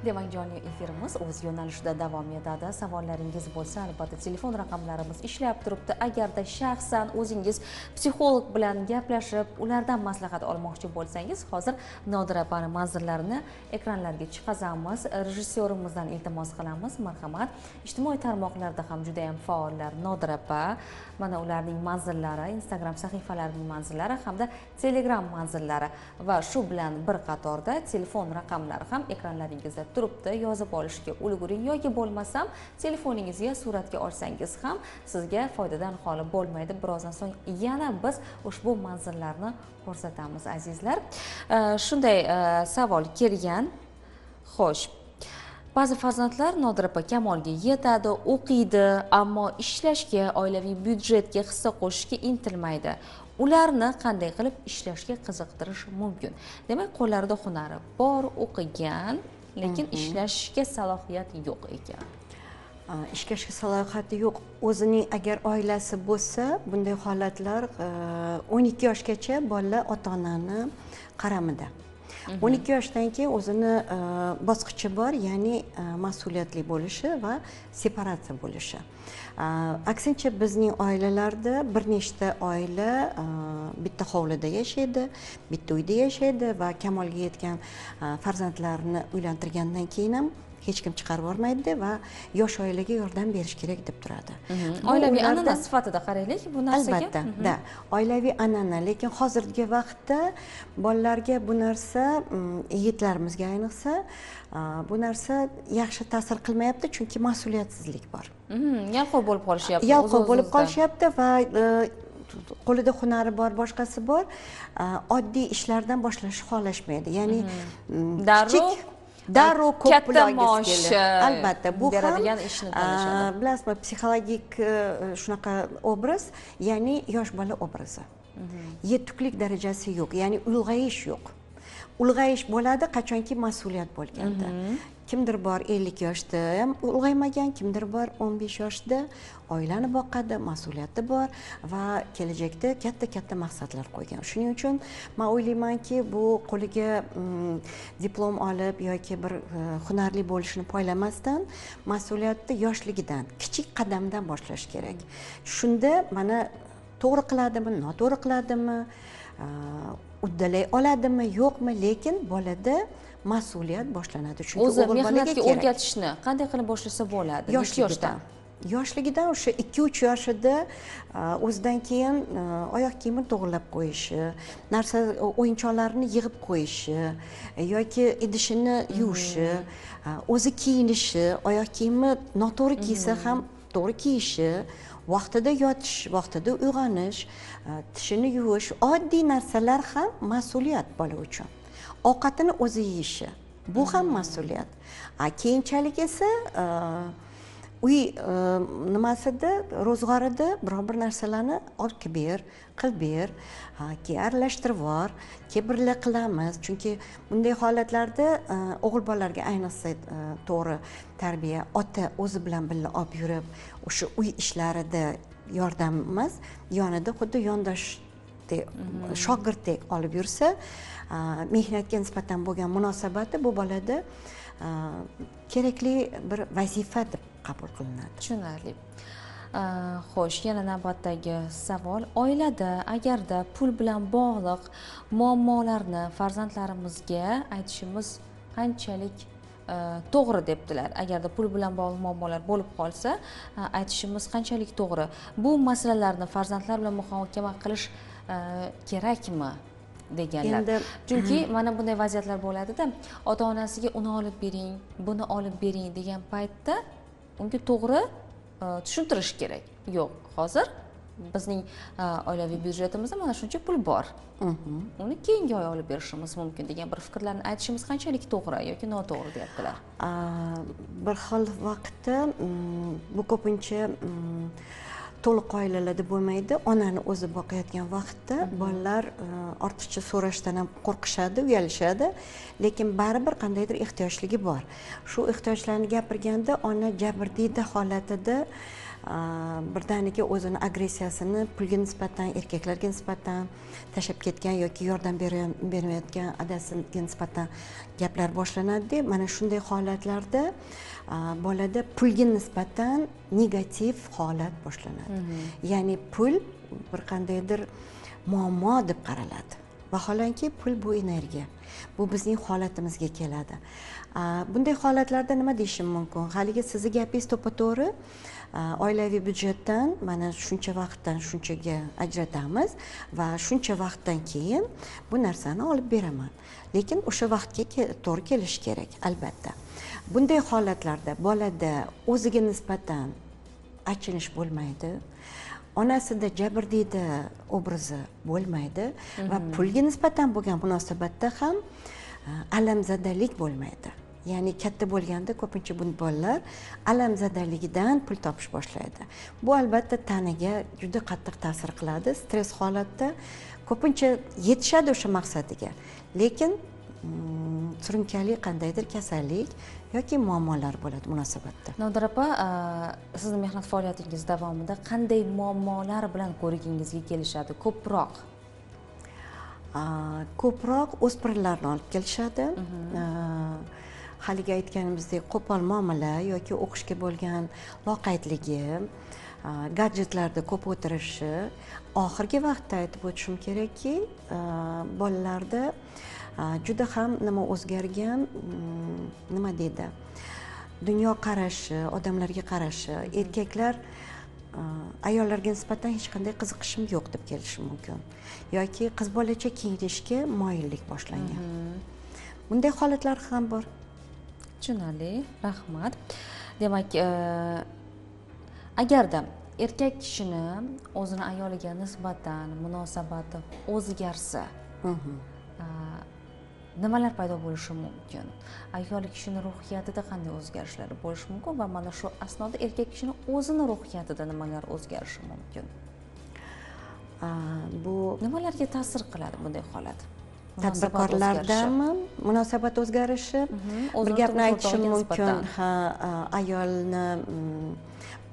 Demak, jonli efirimiz o'z yo'nalishida davom etadi. Savollaringiz bo'lsa, albatta telefon raqamlarimiz ishlab turibdi. Agarda shaxsan o'zingiz psixolog bilan gaplashib, ulardan maslahat olmoqchi bo'lsangiz, hozir Nodira opani manzillarini ekranlarga chiqazamiz. Rejissyorimizdan iltimos qilamiz, marhamat. Ijtimoiy tarmoqlarda ham juda ham faollar Nodira opa. Mana ularning manzillari, Instagram sahifalarining manzillari hamda Telegram manzillari va shu bilan bir qatorda telefon raqamlari ham ekranlaringizda turibdi. Yozib olishga ulguring yoki bo'lmasam telefoningizga suratga olsangiz ham sizga foydadan xoli bo'lmaydi. Birozdan so'ng yana biz ushbu manzillarni ko'rsatamiz, azizlar. Shunday savol kelgan. Xo'sh, Ba'zi farzandlar, Nodira opa, kamolga yetadi, o'qiydi, ammo ishlashga, oilaviy byudjetga hissa qo'shishga intilmaydi. Ularni qanday qilib ishlashga qiziqtirish mumkin? Demak, qo'llarida hunari bor, o'qigan, lekin ishlashga salohiyat yo'q ekan. Ishlashga salohiyati yo'q. O'zining agar oilasi bo'lsa, bunday holatlar 12 yoshgacha bola ota-onani qaramida. 12 yoshdan keyin o'zini bosqichi bor, ya'ni mas'uliyatli bo'lishi va separatsiya bo'lishi. Aksincha bizning oilalarda bir nechta oila bitta hovlida yashaydi, bitta uyda yashaydi va kamolga yetgan farzandlarini uylantirgandan keyin ham hech kim chiqarib yubormaydi va yosh oilaga yordam berish kerak deb turadi. Oilaviy an'ana sifatida qaraylik bu narsaga. Albatta, da, oilaviy an'ana, lekin hozirgi vaqtda bolalarga bu narsa, yigitlarimizga ayniqsa, bu narsa yaxshi ta'sir qilmayapti, chunki mas'uliyatsizlik bor. Yalqov bo'lib qolishyapti. Yalqov bo'lib qolishyapti va qo'lida hunari bor, boshqasi bor, oddiy ishlardan boshlashni xohlashmaydi. Ya'ni kichik darrov ko'p pul olgisi keladi. Albatta, bu ham bilasizmi, psixologik shunaqa obraz, ya'ni yosh bola obrazi. Yetuklik darajasi yo'q, ya'ni ulg'ayish yo'q. Ulg'ayish bo'ladi qachonki mas'uliyat bo'lganda. Kimdir bor 50 yoshda ham ulg'aymagan, kimdir bor 15 yoshda oilani boqadi, mas'uliyati bor va kelajakda katta-katta maqsadlar qo'ygan. Shuning uchun men o'ylaymanki, bu qo'liga diplom olib yoki bir hunarli bo'lishini poylamasdan, mas'uliyatni yoshligidan, kichik qadamdan boshlash kerak. Shunda mana to'g'ri qiladimi, noto'g'ri qiladimi, uddalay oladimi, yo'qmi, lekin bolada mas'uliyat boshlanadi. Chunki o'zi mehnatga o'rgatishni qanday qilib boshlasa bo'ladi? Yoshligidan. Yoshligidan o'sha 2-3 yoshida o'zidan keyin oyoq kiyimini to'g'rilab qo'yishi, narsa o'yinchoqlarini yig'ib qo'yishi yoki idishini yuvishi, o'zi kiyinishi, oyoq kiyimi noto'g'ri kiysa ham to'g'ri kiyishi, vaqtida yotish, vaqtida uyg'onish, tishini yuvish, oddiy narsalar ham mas'uliyat bola uchun. Ovqatini o'zi yeyishi, bu ham mas'uliyat. Keyinchalik esa uy nimasida, ro'zg'orida biror bir narsalarni olib kelib ber, qilib ber, keyin aralashtirib yubor, keyin birga qilamiz. Chunki bunday holatlarda o'g'il bolalarga ayniqsa to'g'ri tarbiya, ota o'zi bilan birga olib yurib, o'sha uy ishlarida yordam emas, yonida xuddi yondoshdek, shogirddek olib yursa, mehnatga nisbatan bo'lgan munosabati bu bolada kerakli bir vazifa deb qabul qilinadi. Tushunarli. Xo'sh, yana navbatdagi savol. Oilada agarda pul bilan bog'liq muammolarni farzandlarimizga aytishimiz qanchalik to'g'ri debdilar. Agarda pul bilan bog'liq muammolar bo'lib qolsa, aytishimiz qanchalik to'g'ri? Bu masalalarni farzandlar bilan muhokama qilish kerakmi deganlar. Chunki mana bunday vaziyatlar bo'ladida, ota-onasiga uni olib bering, buni olib bering degan paytda unga to'g'ri tushuntirish kerak. Yo'q, hozir bizning oilaviy byudjetimizda mana shuncha pul bor. Uni keyingi oy olib berishimiz mumkin degan bir fikrlarni aytishimiz qanchalik to'g'ri yoki noto'g'ri deyaptilar. Bir xil vaqtda bu ko'pincha to'liq oilalarda bo'lmaydi. Onani o'zi boqayotgan vaqtda bolalar ortiqcha so'rashdan ham qo'rqishadi, uyalishadi, lekin baribir qandaydir ehtiyojligi bor. Shu ehtiyojlarni gapirganda ona jabrdiyda holatida birdaniga o'zini agressiyasini pulga nisbatan, erkaklarga nisbatan tashlab ketgan yoki yordam bermayotgan adasiga nisbatan gaplar boshlanadi. Mana shunday holatlarda bolada pulga nisbatan negativ holat boshlanadi. Ya'ni pul bir qandaydir muammo deb qaraladi. Vaholanki pul bu energiya. Bu bizning holatimizga keladi. Bunday holatlarda nima deyishim mumkin? Haligi sizni gapingiz to'ppa-to'g'ri. Oilaviy byudjetdan mana shuncha vaqtdan shunchaga ajratamiz va shuncha vaqtdan keyin bu narsani olib beraman. Lekin o'sha vaqtga to'g'ri kelishi kerak, albatta. Bunday holatlarda bolada o'ziga nisbatan achinish bo'lmaydi. Onasida jabrdiyda obrazi bo'lmaydi va pulga nisbatan bo'lgan munosabatda ham alamzadalik bo'lmaydi. Ya'ni katta bo'lganda ko'pincha bu bolalar alamzadaligidan pul topish boshlaydi. Bu albatta tanaga juda qattiq ta'sir qiladi. Stress holatda ko'pincha yetishadi o'sha maqsadiga, lekin surunkali qandaydir kasallik yoki muammolar bo'ladi munosabatda. Nodira opa, sizni mehnat faoliyatingiz davomida qanday muammolar bilan ko'rigingizga kelishadi ko'proq? Ko'proq o'spirinlarni olib kelishadi. Haligi aytganimizdek qo'pol muomala yoki o'qishga bo'lgan loqaydligi, gadjetlarda ko'p o'tirishi. Oxirgi vaqtda aytib o'tishim kerakki, bolalarda juda ham nima o'zgargan, nima deydi, dunyo qarashi, odamlarga qarashi. Erkaklar ayollarga nisbatan hech qanday qiziqishim yo'q deb kelishi mumkin yoki qiz bolacha kiyinishga moyillik boshlangan. Bunday holatlar ham bor. Tushunarli, rahmat. Demak, agarda erkak kishini o'zini ayoliga nisbatan munosabati o'zgarsa, nimalar paydo bo'lishi mumkin? Ayol kishining ruhiyatida qanday o'zgarishlar bo'lishi mumkin va mana shu asnoda erkak kishining o'zini ruhiyatida nimalar o'zgarishi mumkin? Bu nimalarga ta'sir qiladi bunday holat? Tadbirkorlardami munosabat o'zgarishi? Bir gapni aytishim mumkin. Ha, ayolni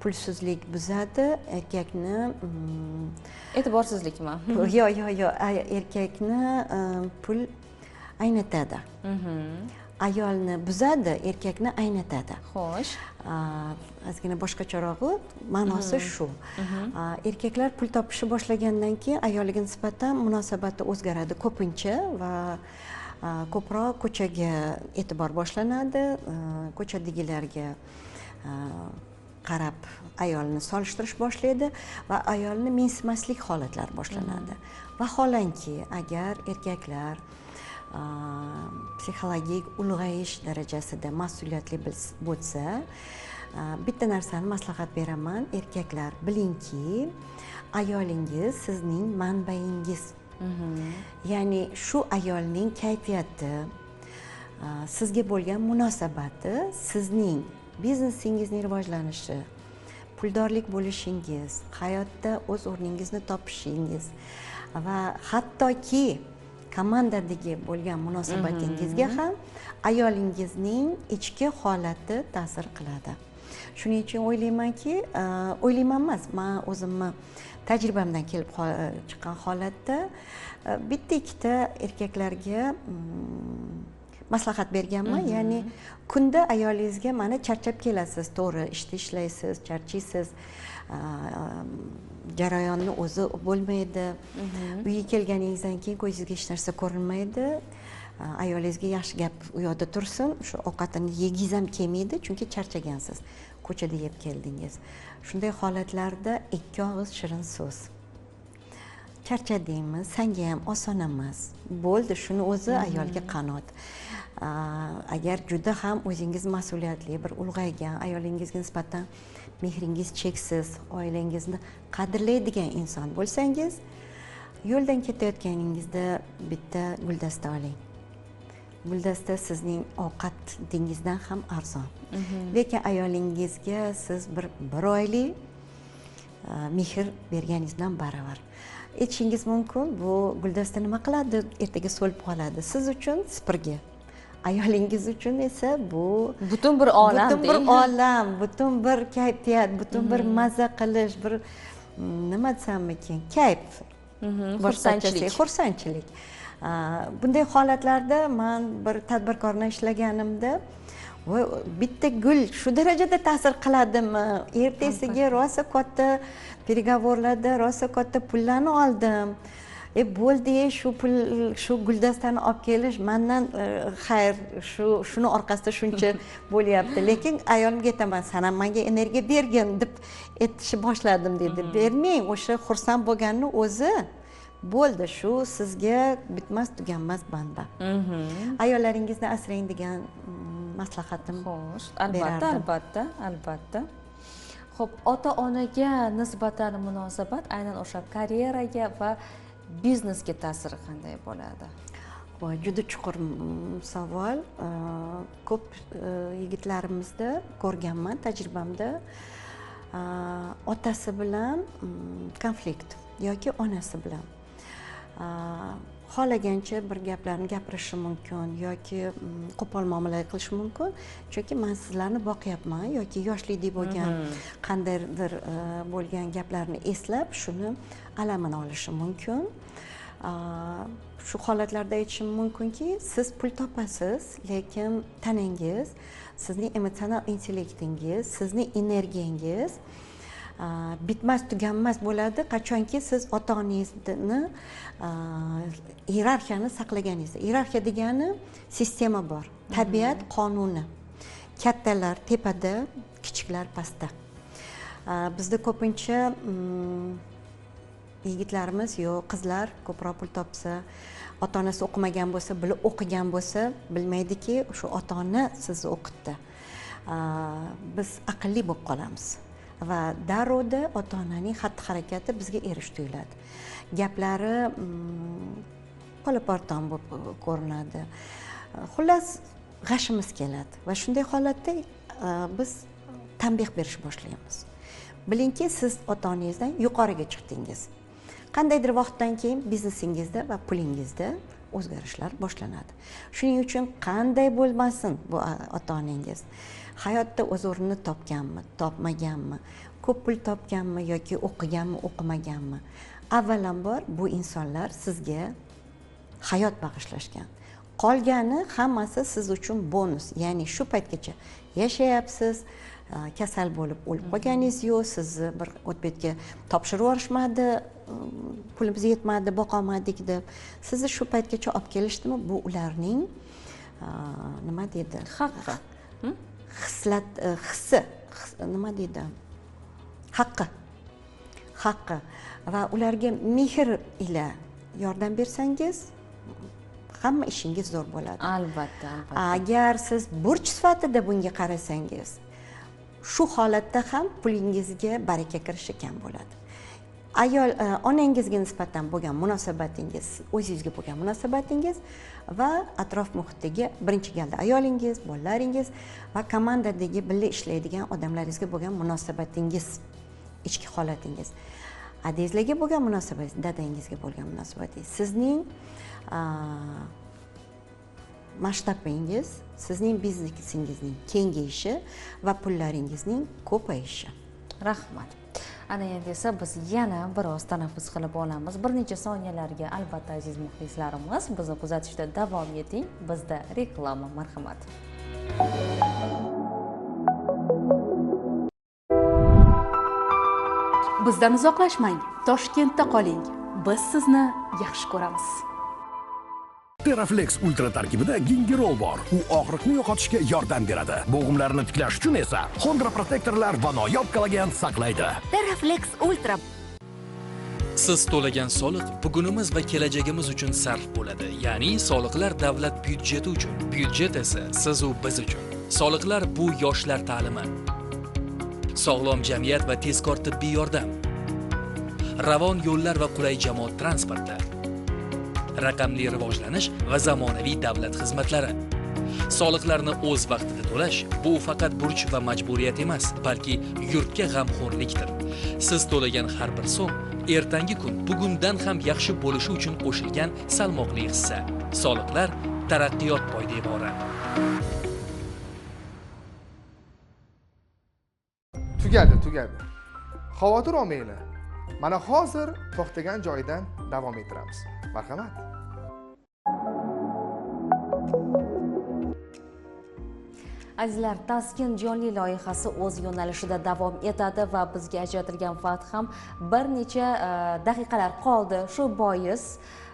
pulsizlik buzadi, erkakni e'tiborsizlikmi? Yo'q, yo'q, yo'q, erkakni pul aynatadi. Ayolni buzadi, erkakni aynatadi. Xo'sh. Ozgina boshqacharog'i, ma'nosi shu. Erkaklar pul topishni boshlagandan keyin ayoliga nisbatan munosabati o'zgaradi ko'pincha va ko'proq ko'chaga e'tibor boshlanadi. Ko'chadagilarga qarab ayolni solishtirish boshlaydi va ayolni mensimaslik holatlari boshlanadi. Vaholanki, agar erkaklar psixologik ulg'ayish darajasida mas'uliyatli bo'lsa, bitta narsani maslahat beraman: erkaklar, bilingki, ayolingiz sizning manbaingiz. Ya'ni shu ayolning kayfiyati, sizga bo'lgan munosabati sizning biznesingizning rivojlanishi, puldorlik bo'lishingiz, hayotda o'z o'rningizni topishingiz va hattoki komandadagi bo'lgan munosabatingizga ham ayolingizning ichki holati ta'sir qiladi. Shuning uchun o'ylaymanki, o'ylayman emas, men o'zimni tajribamdan kelib chiqqan holatda bitta ikkita erkaklarga maslahat berganman. Ya'ni kunda ayolingizga mana charchab kelasiz, to'g'ri, ishda ishlaysiz, charchaysiz, jarayonni o'zi bo'lmaydi. Uyga kelganingizdan keyin ko'zingizga hech narsa ko'rinmaydi. Ayolingizga yaxshi gap u yoqda tursin, shu ovqatini yegingiz ham kelmaydi, chunki charchagansiz, ko'chada yeb keldingiz. Shunday holatlarda ikki og'iz shirin so'z. Charchadingmi, senga ham oson emas. Bo'ldi, shuni o'zi ayolga qanot. Agar juda ham o'zingiz mas'uliyatli, bir ulg'aygan, ayolingizga nisbatan mehringiz cheksiz, oilangizni qadrlaydigan inson bo'lsangiz, yo'ldan ketayotganingizda bitta guldasta oling. Guldasta sizning ovqatingizdan ham arzon. Lekin ayolingizga siz bir oylik mehr berganingizdan baravar. Aytishingiz mumkin, bu guldasta nima qiladi, ertaga so'lib qoladi. Siz uchun sipirgi, ayolingiz uchun esa bu butun bir olam, butun bir olam, butun bir kayfiyat, butun bir maza qilish, bir nima desammikin, kayf, xursandchilik, xursandchilik. Bunday holatlarda men bir tadbirkor bilan ishlaganimda, bitta gul shu darajada ta'sir qiladimi? Ertasiga rosa katta переговорlarda rosa katta pullarni oldim. Bo'ldi, shu pul, shu guldastani olib kelish mendan xayr, shuni orqasida shuncha bo'lyapti. Lekin ayolimga aytaman, san ham menga energiya bergin deb aytishni boshladim dedi. Bermang, o'sha xursand bo'lganni o'zi bo'ldi, shu sizga bitmas tuganmas manba. Ayollaringizni asrang degan maslahatim. Xo'sh, albatta, albatta, albatta. Xo'p, ota-onaga nisbatan munosabat aynan o'sha karyeraga va biznesga ta'siri qanday bo'ladi? Voy, juda chuqur savol. Ko'p yigitlarimizda ko'rganman tajribamda, otasi bilan konflikt yoki onasi bilan xohlagancha bir gaplarni gapirishi mumkin yoki qo'pol muomala qilishi mumkin, chunki men sizlarni boqyapman yoki yoshlikda bo'lgan qandaydir bo'lgan gaplarni eslab shuni alamini olishi mumkin. Shu holatlarda aytishim mumkinki, siz pul topasiz, lekin tanangiz, sizning emotsional intellektingiz, sizning energiyangiz bitmas tuganmas bo'ladi qachonki siz ota-onangizni iyerarxiyani saqlaganingizda. Iyerarxiya degani sistema bor, tabiat qonuni. Kattalar tepada, kichiklar pastda. Bizda ko'pincha yigitlarimiz yo qizlar ko'proq pul topsa, ota-onasi o'qimagan bo'lsa, bular o'qigan bo'lsa, bilmaydiki, shu ota-ona sizni o'qitdi. Biz aqlli bo'lib qolamiz va darrovda ota-onaning xatti-harakati bizga erish tuyuladi. Gaplari qolaparton bo'lib ko'rinadi. Xullas, g'ashimiz keladi va shunday holatda biz tanbeh berish boshlaymiz. Bilingki, siz ota-onangizdan yuqoriga chiqdingiz. Qandaydir vaqtdan keyin biznesingizda va pulingizda o'zgarishlar boshlanadi. Shuning uchun qanday bo'lmasin bu ota-onangiz hayotda o'z o'rnini topganmi, topmaganmi, ko'p pul topganmi yoki o'qiganmi, o'qimaganmi, avvalambor bu insonlar sizga hayot bag'ishlashgan. Qolgani hammasi siz uchun bonus, ya'ni shu paytgacha yashayapsiz, kasal bo'lib o'lib qolganingiz yo'q, sizni bir o'tbetga topshirib yuborishmadi, pulimiz yetmadi, boqolmadik deb. Sizni shu paytgacha olib kelishdimi? Bu ularning nima deydi? Haqqi. Xislat, hissi, nima deydi? Haqqi. Haqqi. Va ularga mehr ila yordam bersangiz, hamma ishingiz zo'r bo'ladi. Albatta, albatta. Agar siz burch sifatida bunga qarasangiz, shu holatda ham pulingizga baraka kirishi kam bo'ladi. Ayol, onangizga nisbatan bo'lgan munosabatingiz, o'zingizga bo'lgan munosabatingiz va atrof muhitdagi birinchi galda ayolingiz, bolalaringiz va komandadagi birga ishlaydigan odamlaringizga bo'lgan munosabatingiz, ichki holatingiz, adangizlarga bo'lgan munosabatingiz, dadangizga bo'lgan munosabatingiz, sizning masshtabingiz, sizning biznesingizning kengayishi va pullaringizning ko'payishi. Rahmat. Ana endi esa biz yana biroz tanaffus qilib olamiz. Bir necha soniyalarga albatta aziz muxlislarimiz bizni kuzatishda davom eting. Bizda reklama, marhamat. Bizdan uzoqlashmang, Toshkentda qoling. Biz sizni yaxshi ko'ramiz. Teraflex Ultra tarkibida gingerol bor. U og'riqni yo'qotishga yordam beradi. Bo'g'imlarni tiklash uchun esa xondroprotektorlar va noyob kollagen saqlaydi. Teraflex Ultra. Siz to'lagan soliq bugunimiz va kelajagimiz uchun sarf bo'ladi. Ya'ni soliqlar davlat byudjeti uchun, byudjet esa siz u biz uchun. Soliqlar bu yoshlar ta'limi, sog'lom jamiyat va tezkor tibbiy yordam, ravon yo'llar va qulay jamoat transporti, raqamli rivojlanish va zamonaviy davlat xizmatlari. Soliqlarni o'z vaqtida to'lash bu faqat burch va majburiyat emas, balki yurtga g'amxo'rlikdir. Siz to'lagan har bir so'm ertangi kun bugundan ham yaxshi bo'lishi uchun qo'shilgan salmoqli hissa. Soliqlar taraqqiyot poydevori. Tugadi, tugadi. Xavotir olmanglar. Mana hozir to'xtagan joydan davom ettiramiz. Marhamat. Azizlar, Taskin jonli loyihasi o'z yo'nalishida davom etadi va bizga ajratilgan vaqt ham bir necha daqiqalar qoldi. Shu bois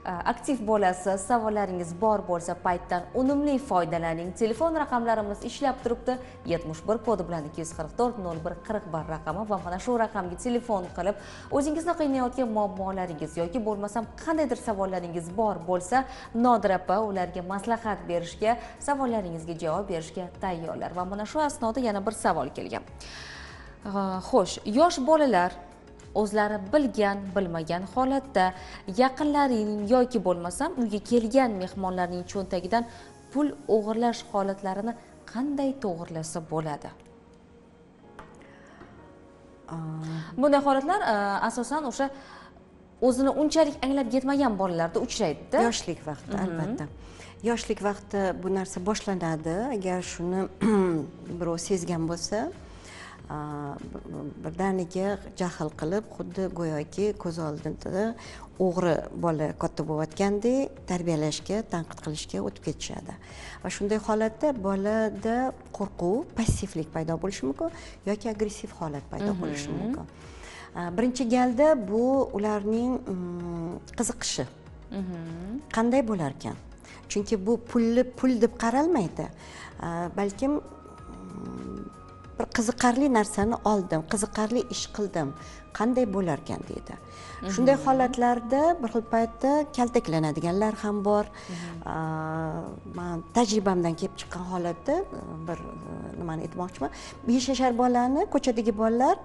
aktiv bo'lasiz, savollaringiz bor bo'lsa paytdan unumli foydalaning. Telefon raqamlarimiz ishlab turibdi. 71 kodi bilan 244 01 41 raqami va mana shu raqamga telefon qilib o'zingizni qiynayotgan muammolaringiz yoki bo'lmasam qandaydir savollaringiz bor bo'lsa, Nodira opa ularga maslahat berishga, savollaringizga javob berishga tayyorlar. Va mana shu asnoda yana bir savol kelgan. Xo'sh, yosh bolalar O'zlari bilgan, bilmagan holatda yaqinlarining yoki bo'lmasam uyga kelgan mehmonlarning cho'ntagidan pul o'g'irlash holatlarini qanday to'g'rilasa bo'ladi? Bunday holatlar asosan o'sha o'zini unchalik anglab yetmagan bolalarda uchraydi-da. Yoshlik vaqti, albatta. Yoshlik vaqti bu narsa boshlanadi. Agar shuni birov sezgan bo'lsa, birdaniga jahl qilib, xuddi go'yoki ko'z oldida o'g'ri bola katta bo'layotgandek tarbiyalashga, tanqid qilishga o'tib ketishadi. Va shunday holatda bolada qo'rquv, passivlik paydo bo'lishi mumkin yoki agressiv holat paydo bo'lishi mumkin. Birinchi galda bu ularning qiziqishi. Qanday bo'lar ekan? Chunki bu pulni pul deb qaralmaydi. Balkim bir qiziqarli narsani oldim, qiziqarli ish qildim, qanday bo'lar ekan deydi. Shunday holatlarda bir xil paytda kaltaklanadiganlar ham bor. Men tajribamdan kelib chiqqan holatda bir nimani aytmoqchiman. 5 yashar bolani ko'chadagi bolalar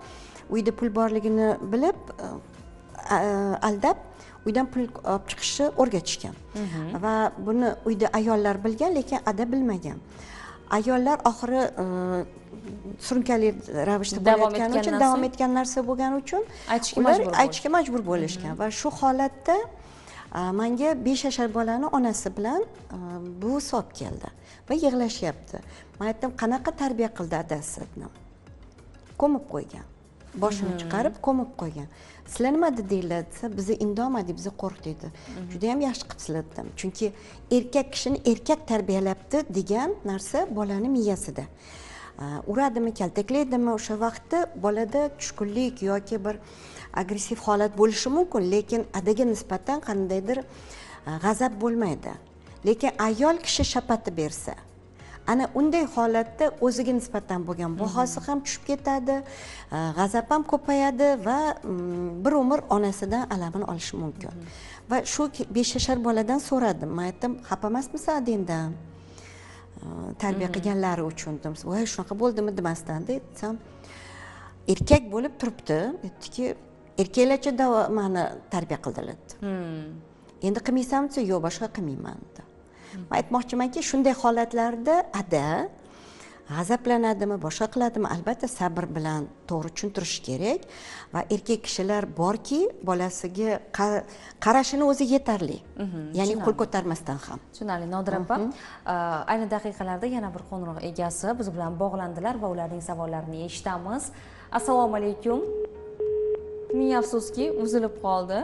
uyda pul borligini bilib, aldab uydan pul olib chiqishni o'rgatishgan. Va buni uyda ayollar bilgan, lekin ada bilmagan. Ayollar oxiri surunkali ravishda bo'layotgani uchun, davom etgan narsa bo'lgani uchun ular aytishga majbur bo'lishgan. Va shu holatda menga 5 yashar bolani onasi bilan buvisi olib keldi va yig'lashyapti. Men aytdim, qanaqa tarbiya qildi adasi dedim. Ko'mib qo'ygan. Boshini chiqarib ko'mib qo'ygan. Sizlar nima dedinglar desa, bizni indamadik, bizni qo'rqdik dedi. Juda ham yaxshi qilibsizlar dedim. Chunki erkak kishini erkak tarbiyalabdi degan narsa bolani miyasida. Uradimi, kaltaklaydimi, o'sha vaqtda bolada tushkunlik yoki bir agressiv holat bo'lishi mumkin, lekin adaga nisbatan qandaydir g'azab bo'lmaydi. Lekin ayol kishi shapati bersa, ana unday holatda o'ziga nisbatan bo'lgan bahosi ham tushib ketadi, g'azab ham ko'payadi va bir umr onasidan alamini olishi mumkin. Va shu 5 yashar boladan so'radim. Men aytdim, xafa emasmisan adangdan? Tarbiya qilganlari uchun dedim. Voy, shunaqa bo'ldimi demasdan desam, erkak bo'lib turibdi, aytdiki, erkaklarcha meni tarbiya qildilar dedi. Endi qilmaysanmi desa, yo'q, boshqa qilmayman dedi. Men aytmoqchimanki, shunday holatlarda ada g'azablanadimi, boshqa qiladimi, albatta sabr bilan to'g'ri tushuntirish kerak. Va erkak kishilar borki, bolasiga qarashini o'zi yetarli. Ya'ni qo'l ko'tarmasdan ham. Tushunarli, Nodira opa. Ayni daqiqalarda yana bir qo'ng'iroq egasi biz bilan bog'landilar va ularning savollarini eshitamiz. Assalomu alaykum. Ming afsuski, uzilib qoldi.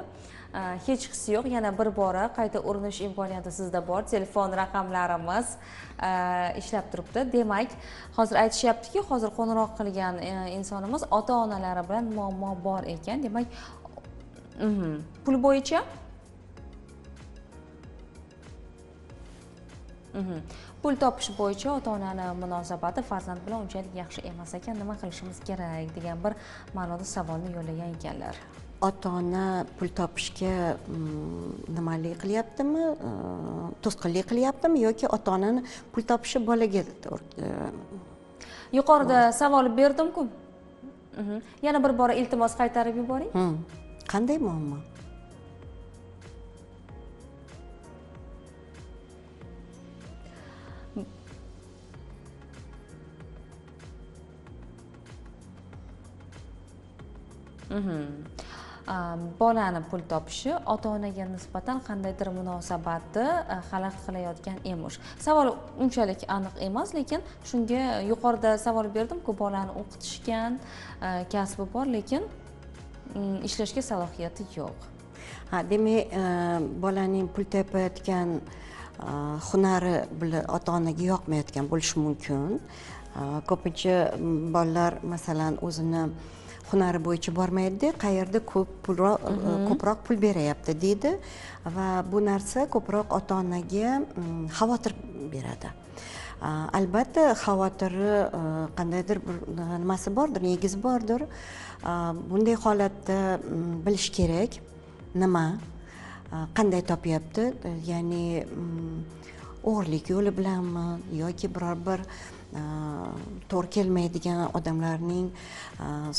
Hech hisi yo'q. Yana bir bora qayta urinish imkoniyati sizda bor. Telefon raqamlarimiz ishlab turibdi. Demak, hozir aytishyaptiki, hozir qo'ng'iroq qilgan insonimiz ota-onalari bilan muammo bor ekan. Demak, pul bo'yicha pul topish bo'yicha ota-onani munosabati farzand bilan unchalik yaxshi emas ekan, nima qilishimiz kerak degan bir ma'noda savolni yo'llagan ekanlar. Ota-ona pul topishga nimalik qilyaptimi, to'sqinlik qilyaptimi yoki ota-onani pul topishi bolaga? Yuqorida savol berdim-ku. Yana bir bora iltimos qaytarib yuboring. Qanday muammo? Bolani pul topishi ota-onaga nisbatan qandaydir munosabatni xalaqit qilayotgan emish. Savol unchalik aniq emas, lekin shunga yuqorida savol berdim-ku, bolani o'qitishgan, kasbi bor, lekin ishlashga salohiyati yo'q. Ha, demak, bolaning pul topayotgan hunari ota-onaga yoqmayotgan bo'lishi mumkin. Ko'pincha bolalar, masalan, o'zini hunari bo'yicha bormaydi, qayerda ko'proq pul berayapti deydi va bu narsa ko'proq ota-onaga xavotir beradi. Albatta, xavotiri qandaydir bir nimasi bordir, negizi bordir. Bunday holatda bilish kerak, nima, qanday topyapti, ya'ni o'g'irlik yo'li bilanmi yoki biror bir to'g'ri kelmaydigan, odamlarning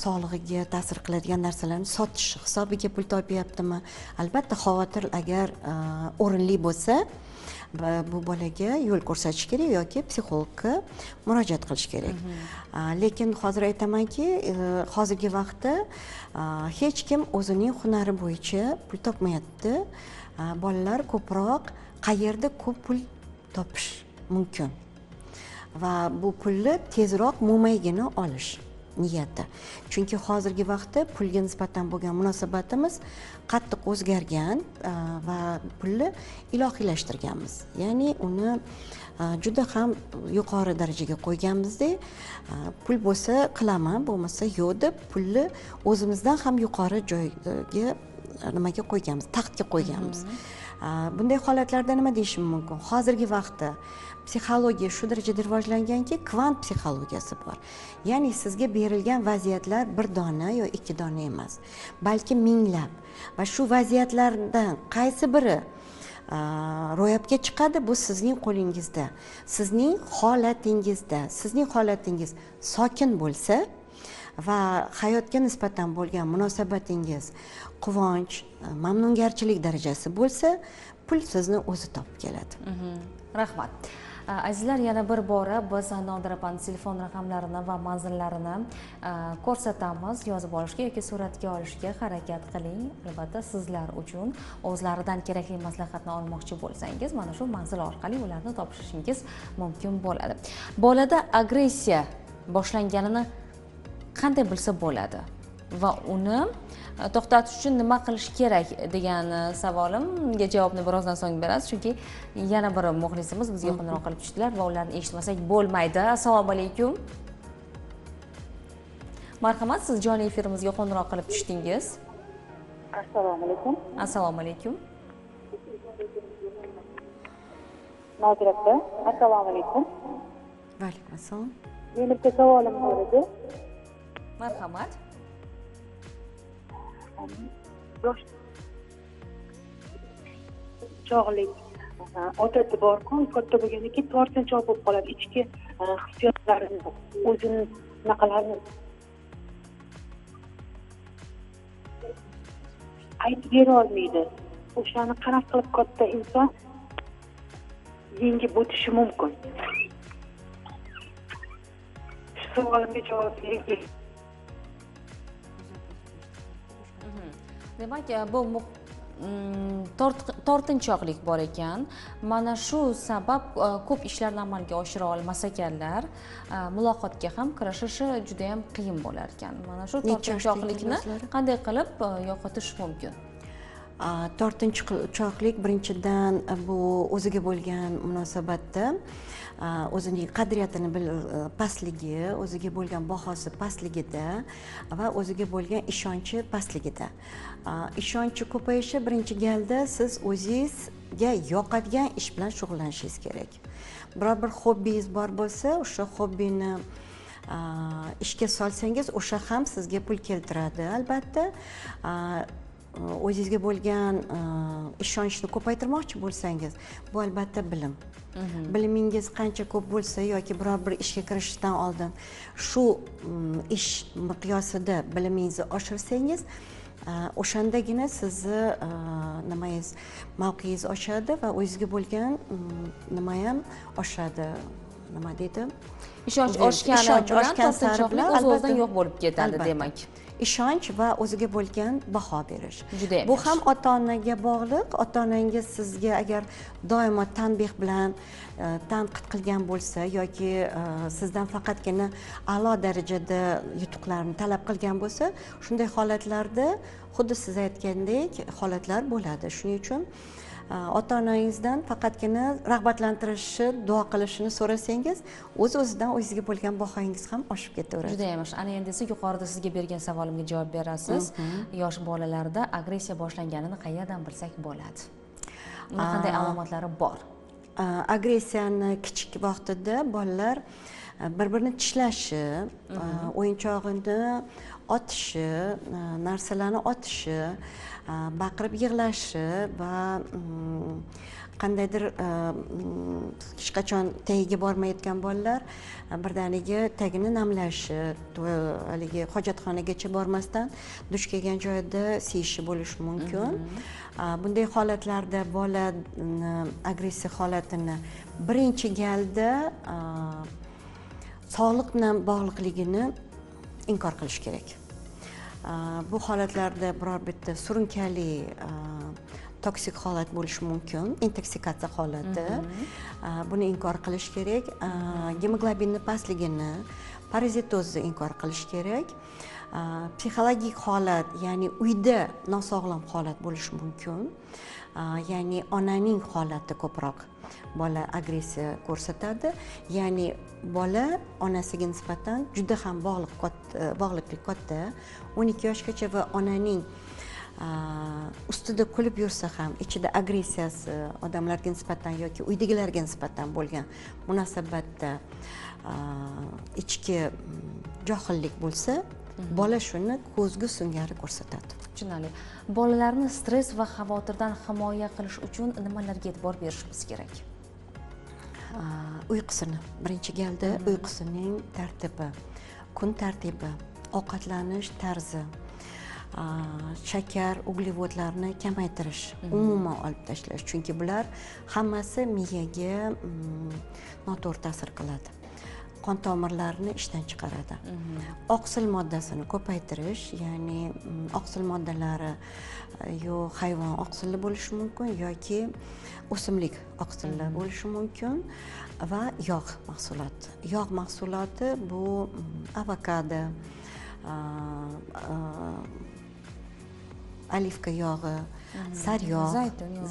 sog'lig'iga ta'sir qiladigan narsalarni sotish hisobiga pul topyaptimi? Albatta xavotir agar o'rinli bo'lsa, bu bolaga yo'l ko'rsatish kerak yoki psixologga murojaat qilish kerak. Lekin hozir aytamanki, hozirgi vaqtda hech kim o'zining hunari bo'yicha pul topmayapti. Bolalar ko'proq qayerda ko'p pul topish mumkin va bu pulni tezroq mo'maygina olish niyati. Chunki hozirgi vaqtda pulga nisbatan bo'lgan munosabatimiz qattiq o'zgargan va pulni ilohiylashtirganmiz. Ya'ni uni juda ham yuqori darajaga qo'yganmizda, pul bo'lsa qilaman, bo'lmasa yo'q deb pulni o'zimizdan ham yuqori joyga nimaga qo'yganmiz, taxtga qo'yganmiz. Bunday holatlarda nima deyishim mumkin? Hozirgi vaqtda psixologiya shu darajada rivojlanganki, kvant psixologiyasi bor. Ya'ni sizga berilgan vaziyatlar bir dona yo ikki dona emas, balki minglab. Va shu vaziyatlardan qaysi biri ro'yobga chiqadi, bu sizning qo'lingizda, sizning holatingizda. Sizning holatingiz sokin bo'lsa va hayotga nisbatan bo'lgan munosabatingiz quvonch, mamnungarchilik darajasi bo'lsa, pul sizni o'zi topib keladi. Rahmat. Azizlar, yana bir bora biz Nodira opani telefon raqamlarini va manzillarini ko'rsatamiz. Yozib olishga yoki suratga olishga harakat qiling. Albatta sizlar uchun o'zlaridan kerakli maslahatni olmoqchi bo'lsangiz, mana shu manzil orqali ularni topishingiz mumkin bo'ladi. Bolada agressiya boshlanganini qanday bilsa bo'ladi va uni to'xtatish uchun nima qilish kerak degan savolimga javobni birozdan so'ng berasiz, chunki yana bir muxlisimiz bizga qo'ng'iroq qilib tushdilar va ularni eshitmasak bo'lmaydi. Assalomu alaykum. Marhamat, siz jonli efirimizga qo'ng'iroq qilib tushdingiz. Assalomu alaykum. Assalomu alaykum. Nodira opa, assalomu alaykum. Va alaykum assalom. Meni bitta savolim bor edi. Marhamat. Yosh chog'lik odati borku, katta bo'lgandan keyin tortinchoq bo'lib qoladi, ichki hissiyotlarini, o'zini anaqalarini aytib bera olmaydi. O'shani qanaqa qilib katta inson yengib o'tishi mumkin? Shu savolimga javob bering. Demak, bu tortinchoqlik bor ekan. Mana shu sabab ko'p ishlarni amalga oshira olmas ekanlar, muloqotga ham kirishishi juda ham qiyin bo'lar ekan. Mana shu tortinchoqlikni qanday qilib yo'qotish mumkin? Tortinchoqlik birinchidan bu o'ziga bo'lgan munosabatda o'zining qadriyatini pastligi, o'ziga bo'lgan bahosi pastligida va o'ziga bo'lgan ishonchi pastligida. Ishonchi ko'payishi birinchi galda siz o'zingizga yoqadigan ish bilan shug'ullanishingiz kerak. Biror bir hobbingiz bor bo'lsa, o'sha hobbini ishga solsangiz, o'sha ham sizga pul keltiradi albatta. O'zingizga bo'lgan ishonchni ko'paytirmoqchi bo'lsangiz, bu albatta bilim. Bilimingiz qancha ko'p bo'lsa yoki biror bir ishga kirishdan oldin shu ish miqyosida bilimingizni oshirsangiz, o'shandagina sizni nimangiz, mavqeingiz oshadi va o'zingizga bo'lgan nima ham oshadi. Nima deydi? Ishonch oshgani bilan tortinchoqlik o'z-o'zidan yo'q bo'lib ketadi, demak. Ishonch va o'ziga bo'lgan baho berish. Bu ham ota-onaga bog'liq. Ota-onangiz sizga agar doimo tanbeh bilan tanqid qilgan bo'lsa yoki sizdan faqatgina a'lo darajada yutuqlarni talab qilgan bo'lsa, shunday holatlarda xuddi siz aytgandek holatlar bo'ladi. Shuning uchun ota-onangizdan faqatgina rag'batlantirishni, duo qilishini so'rasangiz, o'z-o'zidan o'zingizga bo'lgan bahoyingiz ham oshib ketaveradi. Juda yaxshi. Ana endi esa yuqorida sizga bergan savolimga javob berasiz. Yosh bolalarda agressiya boshlanganini qayerdan bilsak bo'ladi? Uni qanday alomatlari bor? Agressiyani kichik vaqtida bolalar Bir-birini tishlashi, o'yinchog'ini otishi, narsalarni otishi, baqirib yig'lashi va qandaydir hech qachon tagiga bormayotgan bolalar birdaniga tagini namlashi, haligi hojatxonagacha bormasdan duch kelgan joyida siyishi bo'lishi mumkin. Bunday holatlarda bola agressiya holatini birinchi galda sog'liq bilan bog'liqligini inkor qilish kerak. Bu holatlarda biror bitta surunkali toksik holat bo'lishi mumkin, intoksikatsiya holati. Buni inkor qilish kerak. Gemoglobinni pastligini, parazitozni inkor qilish kerak. Psixologik holat, ya'ni uyda nosog'lom holat bo'lishi mumkin. Ya'ni onaning holati ko'proq bola agressiya ko'rsatadi. Ya'ni bola onasiga nisbatan juda ham bog'liqlik katta. 12 yoshgacha va onaning ustida kulib yursa ham ichida agressiyasi odamlarga nisbatan yoki uydagilarga nisbatan bo'lgan munosabatda ichki johillik bo'lsa, bola shuni ko'zgu singari ko'rsatadi. Tushunarli. Bolalarni stress va xavotirdan himoya qilish uchun nimalarga e'tibor berishimiz kerak? Uyqusini, birinchi galda uyqusining tartibi, kun tartibi, ovqatlanish tarzi, shakar, uglevodlarni kamaytirish, umuman olib tashlash, chunki bular hammasi miyaga noto'g'ri ta'sir qiladi. Qon tomirlarini ishdan chiqaradi. Oqsil moddasini ko'paytirish, ya'ni oqsil moddalari yo hayvon oqsilli bo'lishi mumkin yoki o'simlik oqsilli bo'lishi mumkin va yog' mahsuloti. Yog' mahsuloti bu avokado, olivka yog'i, saryog',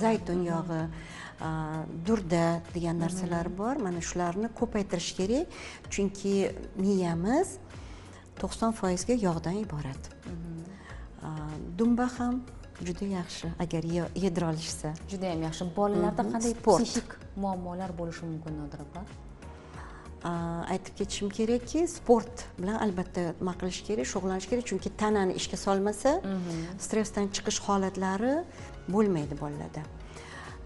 zaytun yog'i, durda degan narsalar bor. Mana shularni ko'paytirish kerak, chunki miyamiz 90% ga yog'dan iborat. Dumba ham juda yaxshi agar yedira olishsa. Juda ham yaxshi. Bolalarda qanday psixik muammolar bo'lishi mumkin, Nodira opa? Aytib ketishim kerakki, sport bilan albatta nima qilish kerak, shug'ullanish kerak, chunki tanani ishga solmasa stressdan chiqish holatlari bo'lmaydi bolalarda.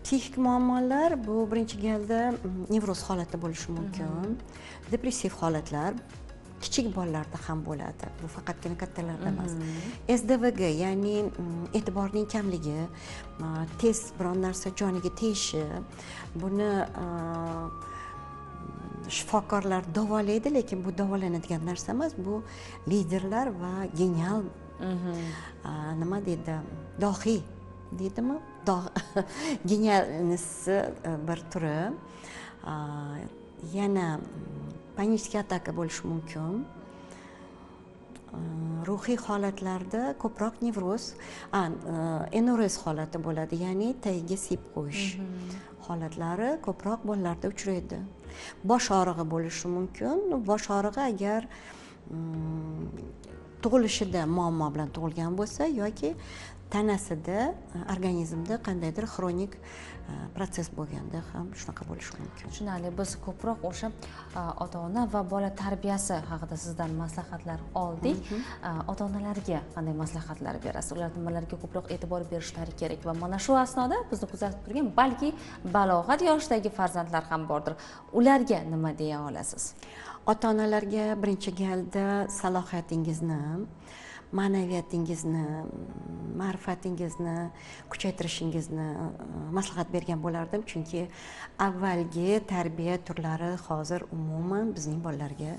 Psixik muammolar bu birinchi galda nevroz holati bo'lishi mumkin, depressiv holatlar kichik bolalarda ham bo'ladi. Bu faqatgina kattalarda emas. SDVG, ya'ni e'tiborning kamligi, tez biron narsa joniga tegishi, buni shifokorlar davolaydi, lekin bu davolanadigan narsa emas. Bu liderlar va genial nima deydi, dohiy deydimi? Genialnisi bir turi. Yana panический ataka bo'lishi mumkin. Ruhiy holatlarda ko'proq nevroz, enurez holati bo'ladi, ya'ni tagiga siyib qo'yish holatlari ko'proq bolalarda uchraydi. Bosh og'rig'i bo'lishi mumkin. Bosh og'rig'i agar tug'ilishida muammo bilan tug'ilgan bo'lsa yoki tanasida, organizmda qandaydir xronik protsess bo'lganda ham shunaqa bo'lishi mumkin. Tushunarli. Biz ko'proq o'sha ota-ona va bola tarbiyasi haqida sizdan maslahatlar oldik. Ota-onalarga qanday maslahatlar berasiz? Ular nimalarga ko'proq e'tibor berishlari kerak va mana shu asnoda bizni kuzatib turgan balki balog'at yoshidagi farzandlar ham bordir. Ularga nima deya olasiz? Ota-onalarga birinchi galda salohiyatingizni, ma'naviyatingizni, ma'rifatingizni kuchaytirishingizni maslahat bergan bo'lardim, chunki avvalgi tarbiya turlari hozir umuman bizning bolalarga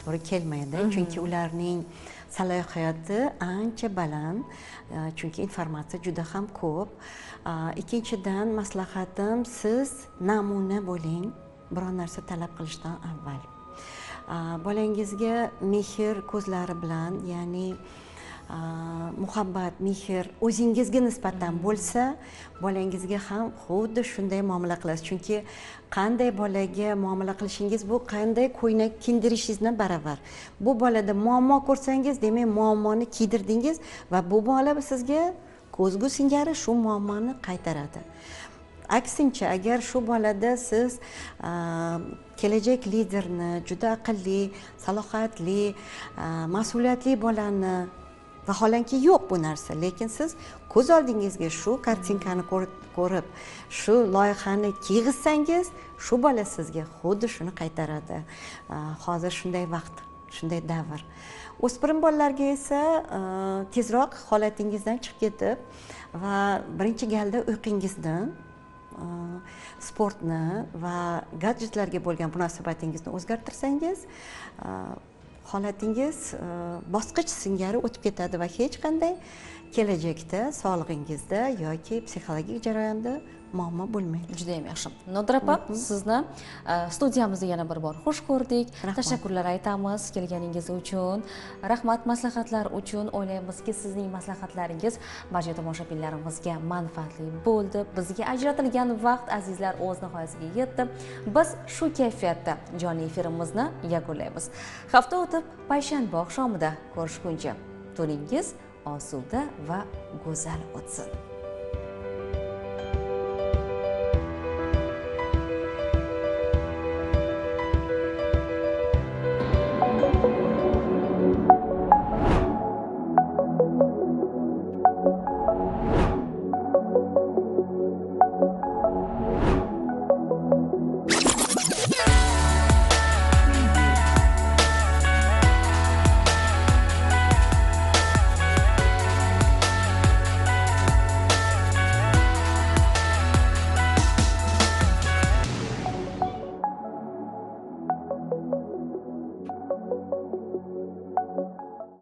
to'g'ri kelmaydi. Chunki ularning salohiyati ancha baland, chunki informatsiya juda ham ko'p. Ikkinchidan maslahatim, siz namuna bo'ling biron narsa talab qilishdan avval. Bolangizga mehr ko'zlari bilan, ya'ni muhabbat, mehr o'zingizga nisbatan bo'lsa, bolangizga ham xuddi shunday muomala qilasiz. Chunki qanday bolaga muomala qilishingiz bu qanday ko'ylak kiydirishingizdan baravar. Bu bolada muammo ko'rsangiz, demak muammoni kiydirdingiz va bu bola sizga ko'zgu singari shu muammoni qaytaradi. Aksincha, agar shu bolada siz kelajak liderni, juda aqlli, salohiyatli, mas'uliyatli bolani, vaholanki yo'q bu narsa, lekin siz ko'z oldingizga shu kartinkani ko'rib, shu loyihani kiygizsangiz, shu bola sizga xuddi shuni qaytaradi. Hozir shunday vaqt, shunday davr. O'spirim bolalarga esa tezroq holatingizdan chiqib ketib va birinchi galda uyqungizni, sportni va gadjetlarga bo'lgan munosabatingizni o'zgartirsangiz, holatingiz bosqich singari o'tib ketadi va hech qanday kelajakda sog'lig'ingizda yoki psixologik jarayonda muammo bo'lmaydi. Juda ham yaxshi. Nodira opa, sizni studiyamizda yana bir bor xush ko'rdik. Tashakkurlar aytamiz kelganingiz uchun. Rahmat maslahatlar uchun. O'ylaymizki, sizning maslahatlaringiz barcha tomoshabinlarimizga manfaatli bo'ldi. Bizga ajratilgan vaqt, azizlar, o'z nihoyasiga yetdi. Biz shu kayfiyatda jonli efirimizni yakunlaymiz. Hafta o'tib payshanba oqshomida ko'rishguncha tuningiz osuda va go'zal o'tsin.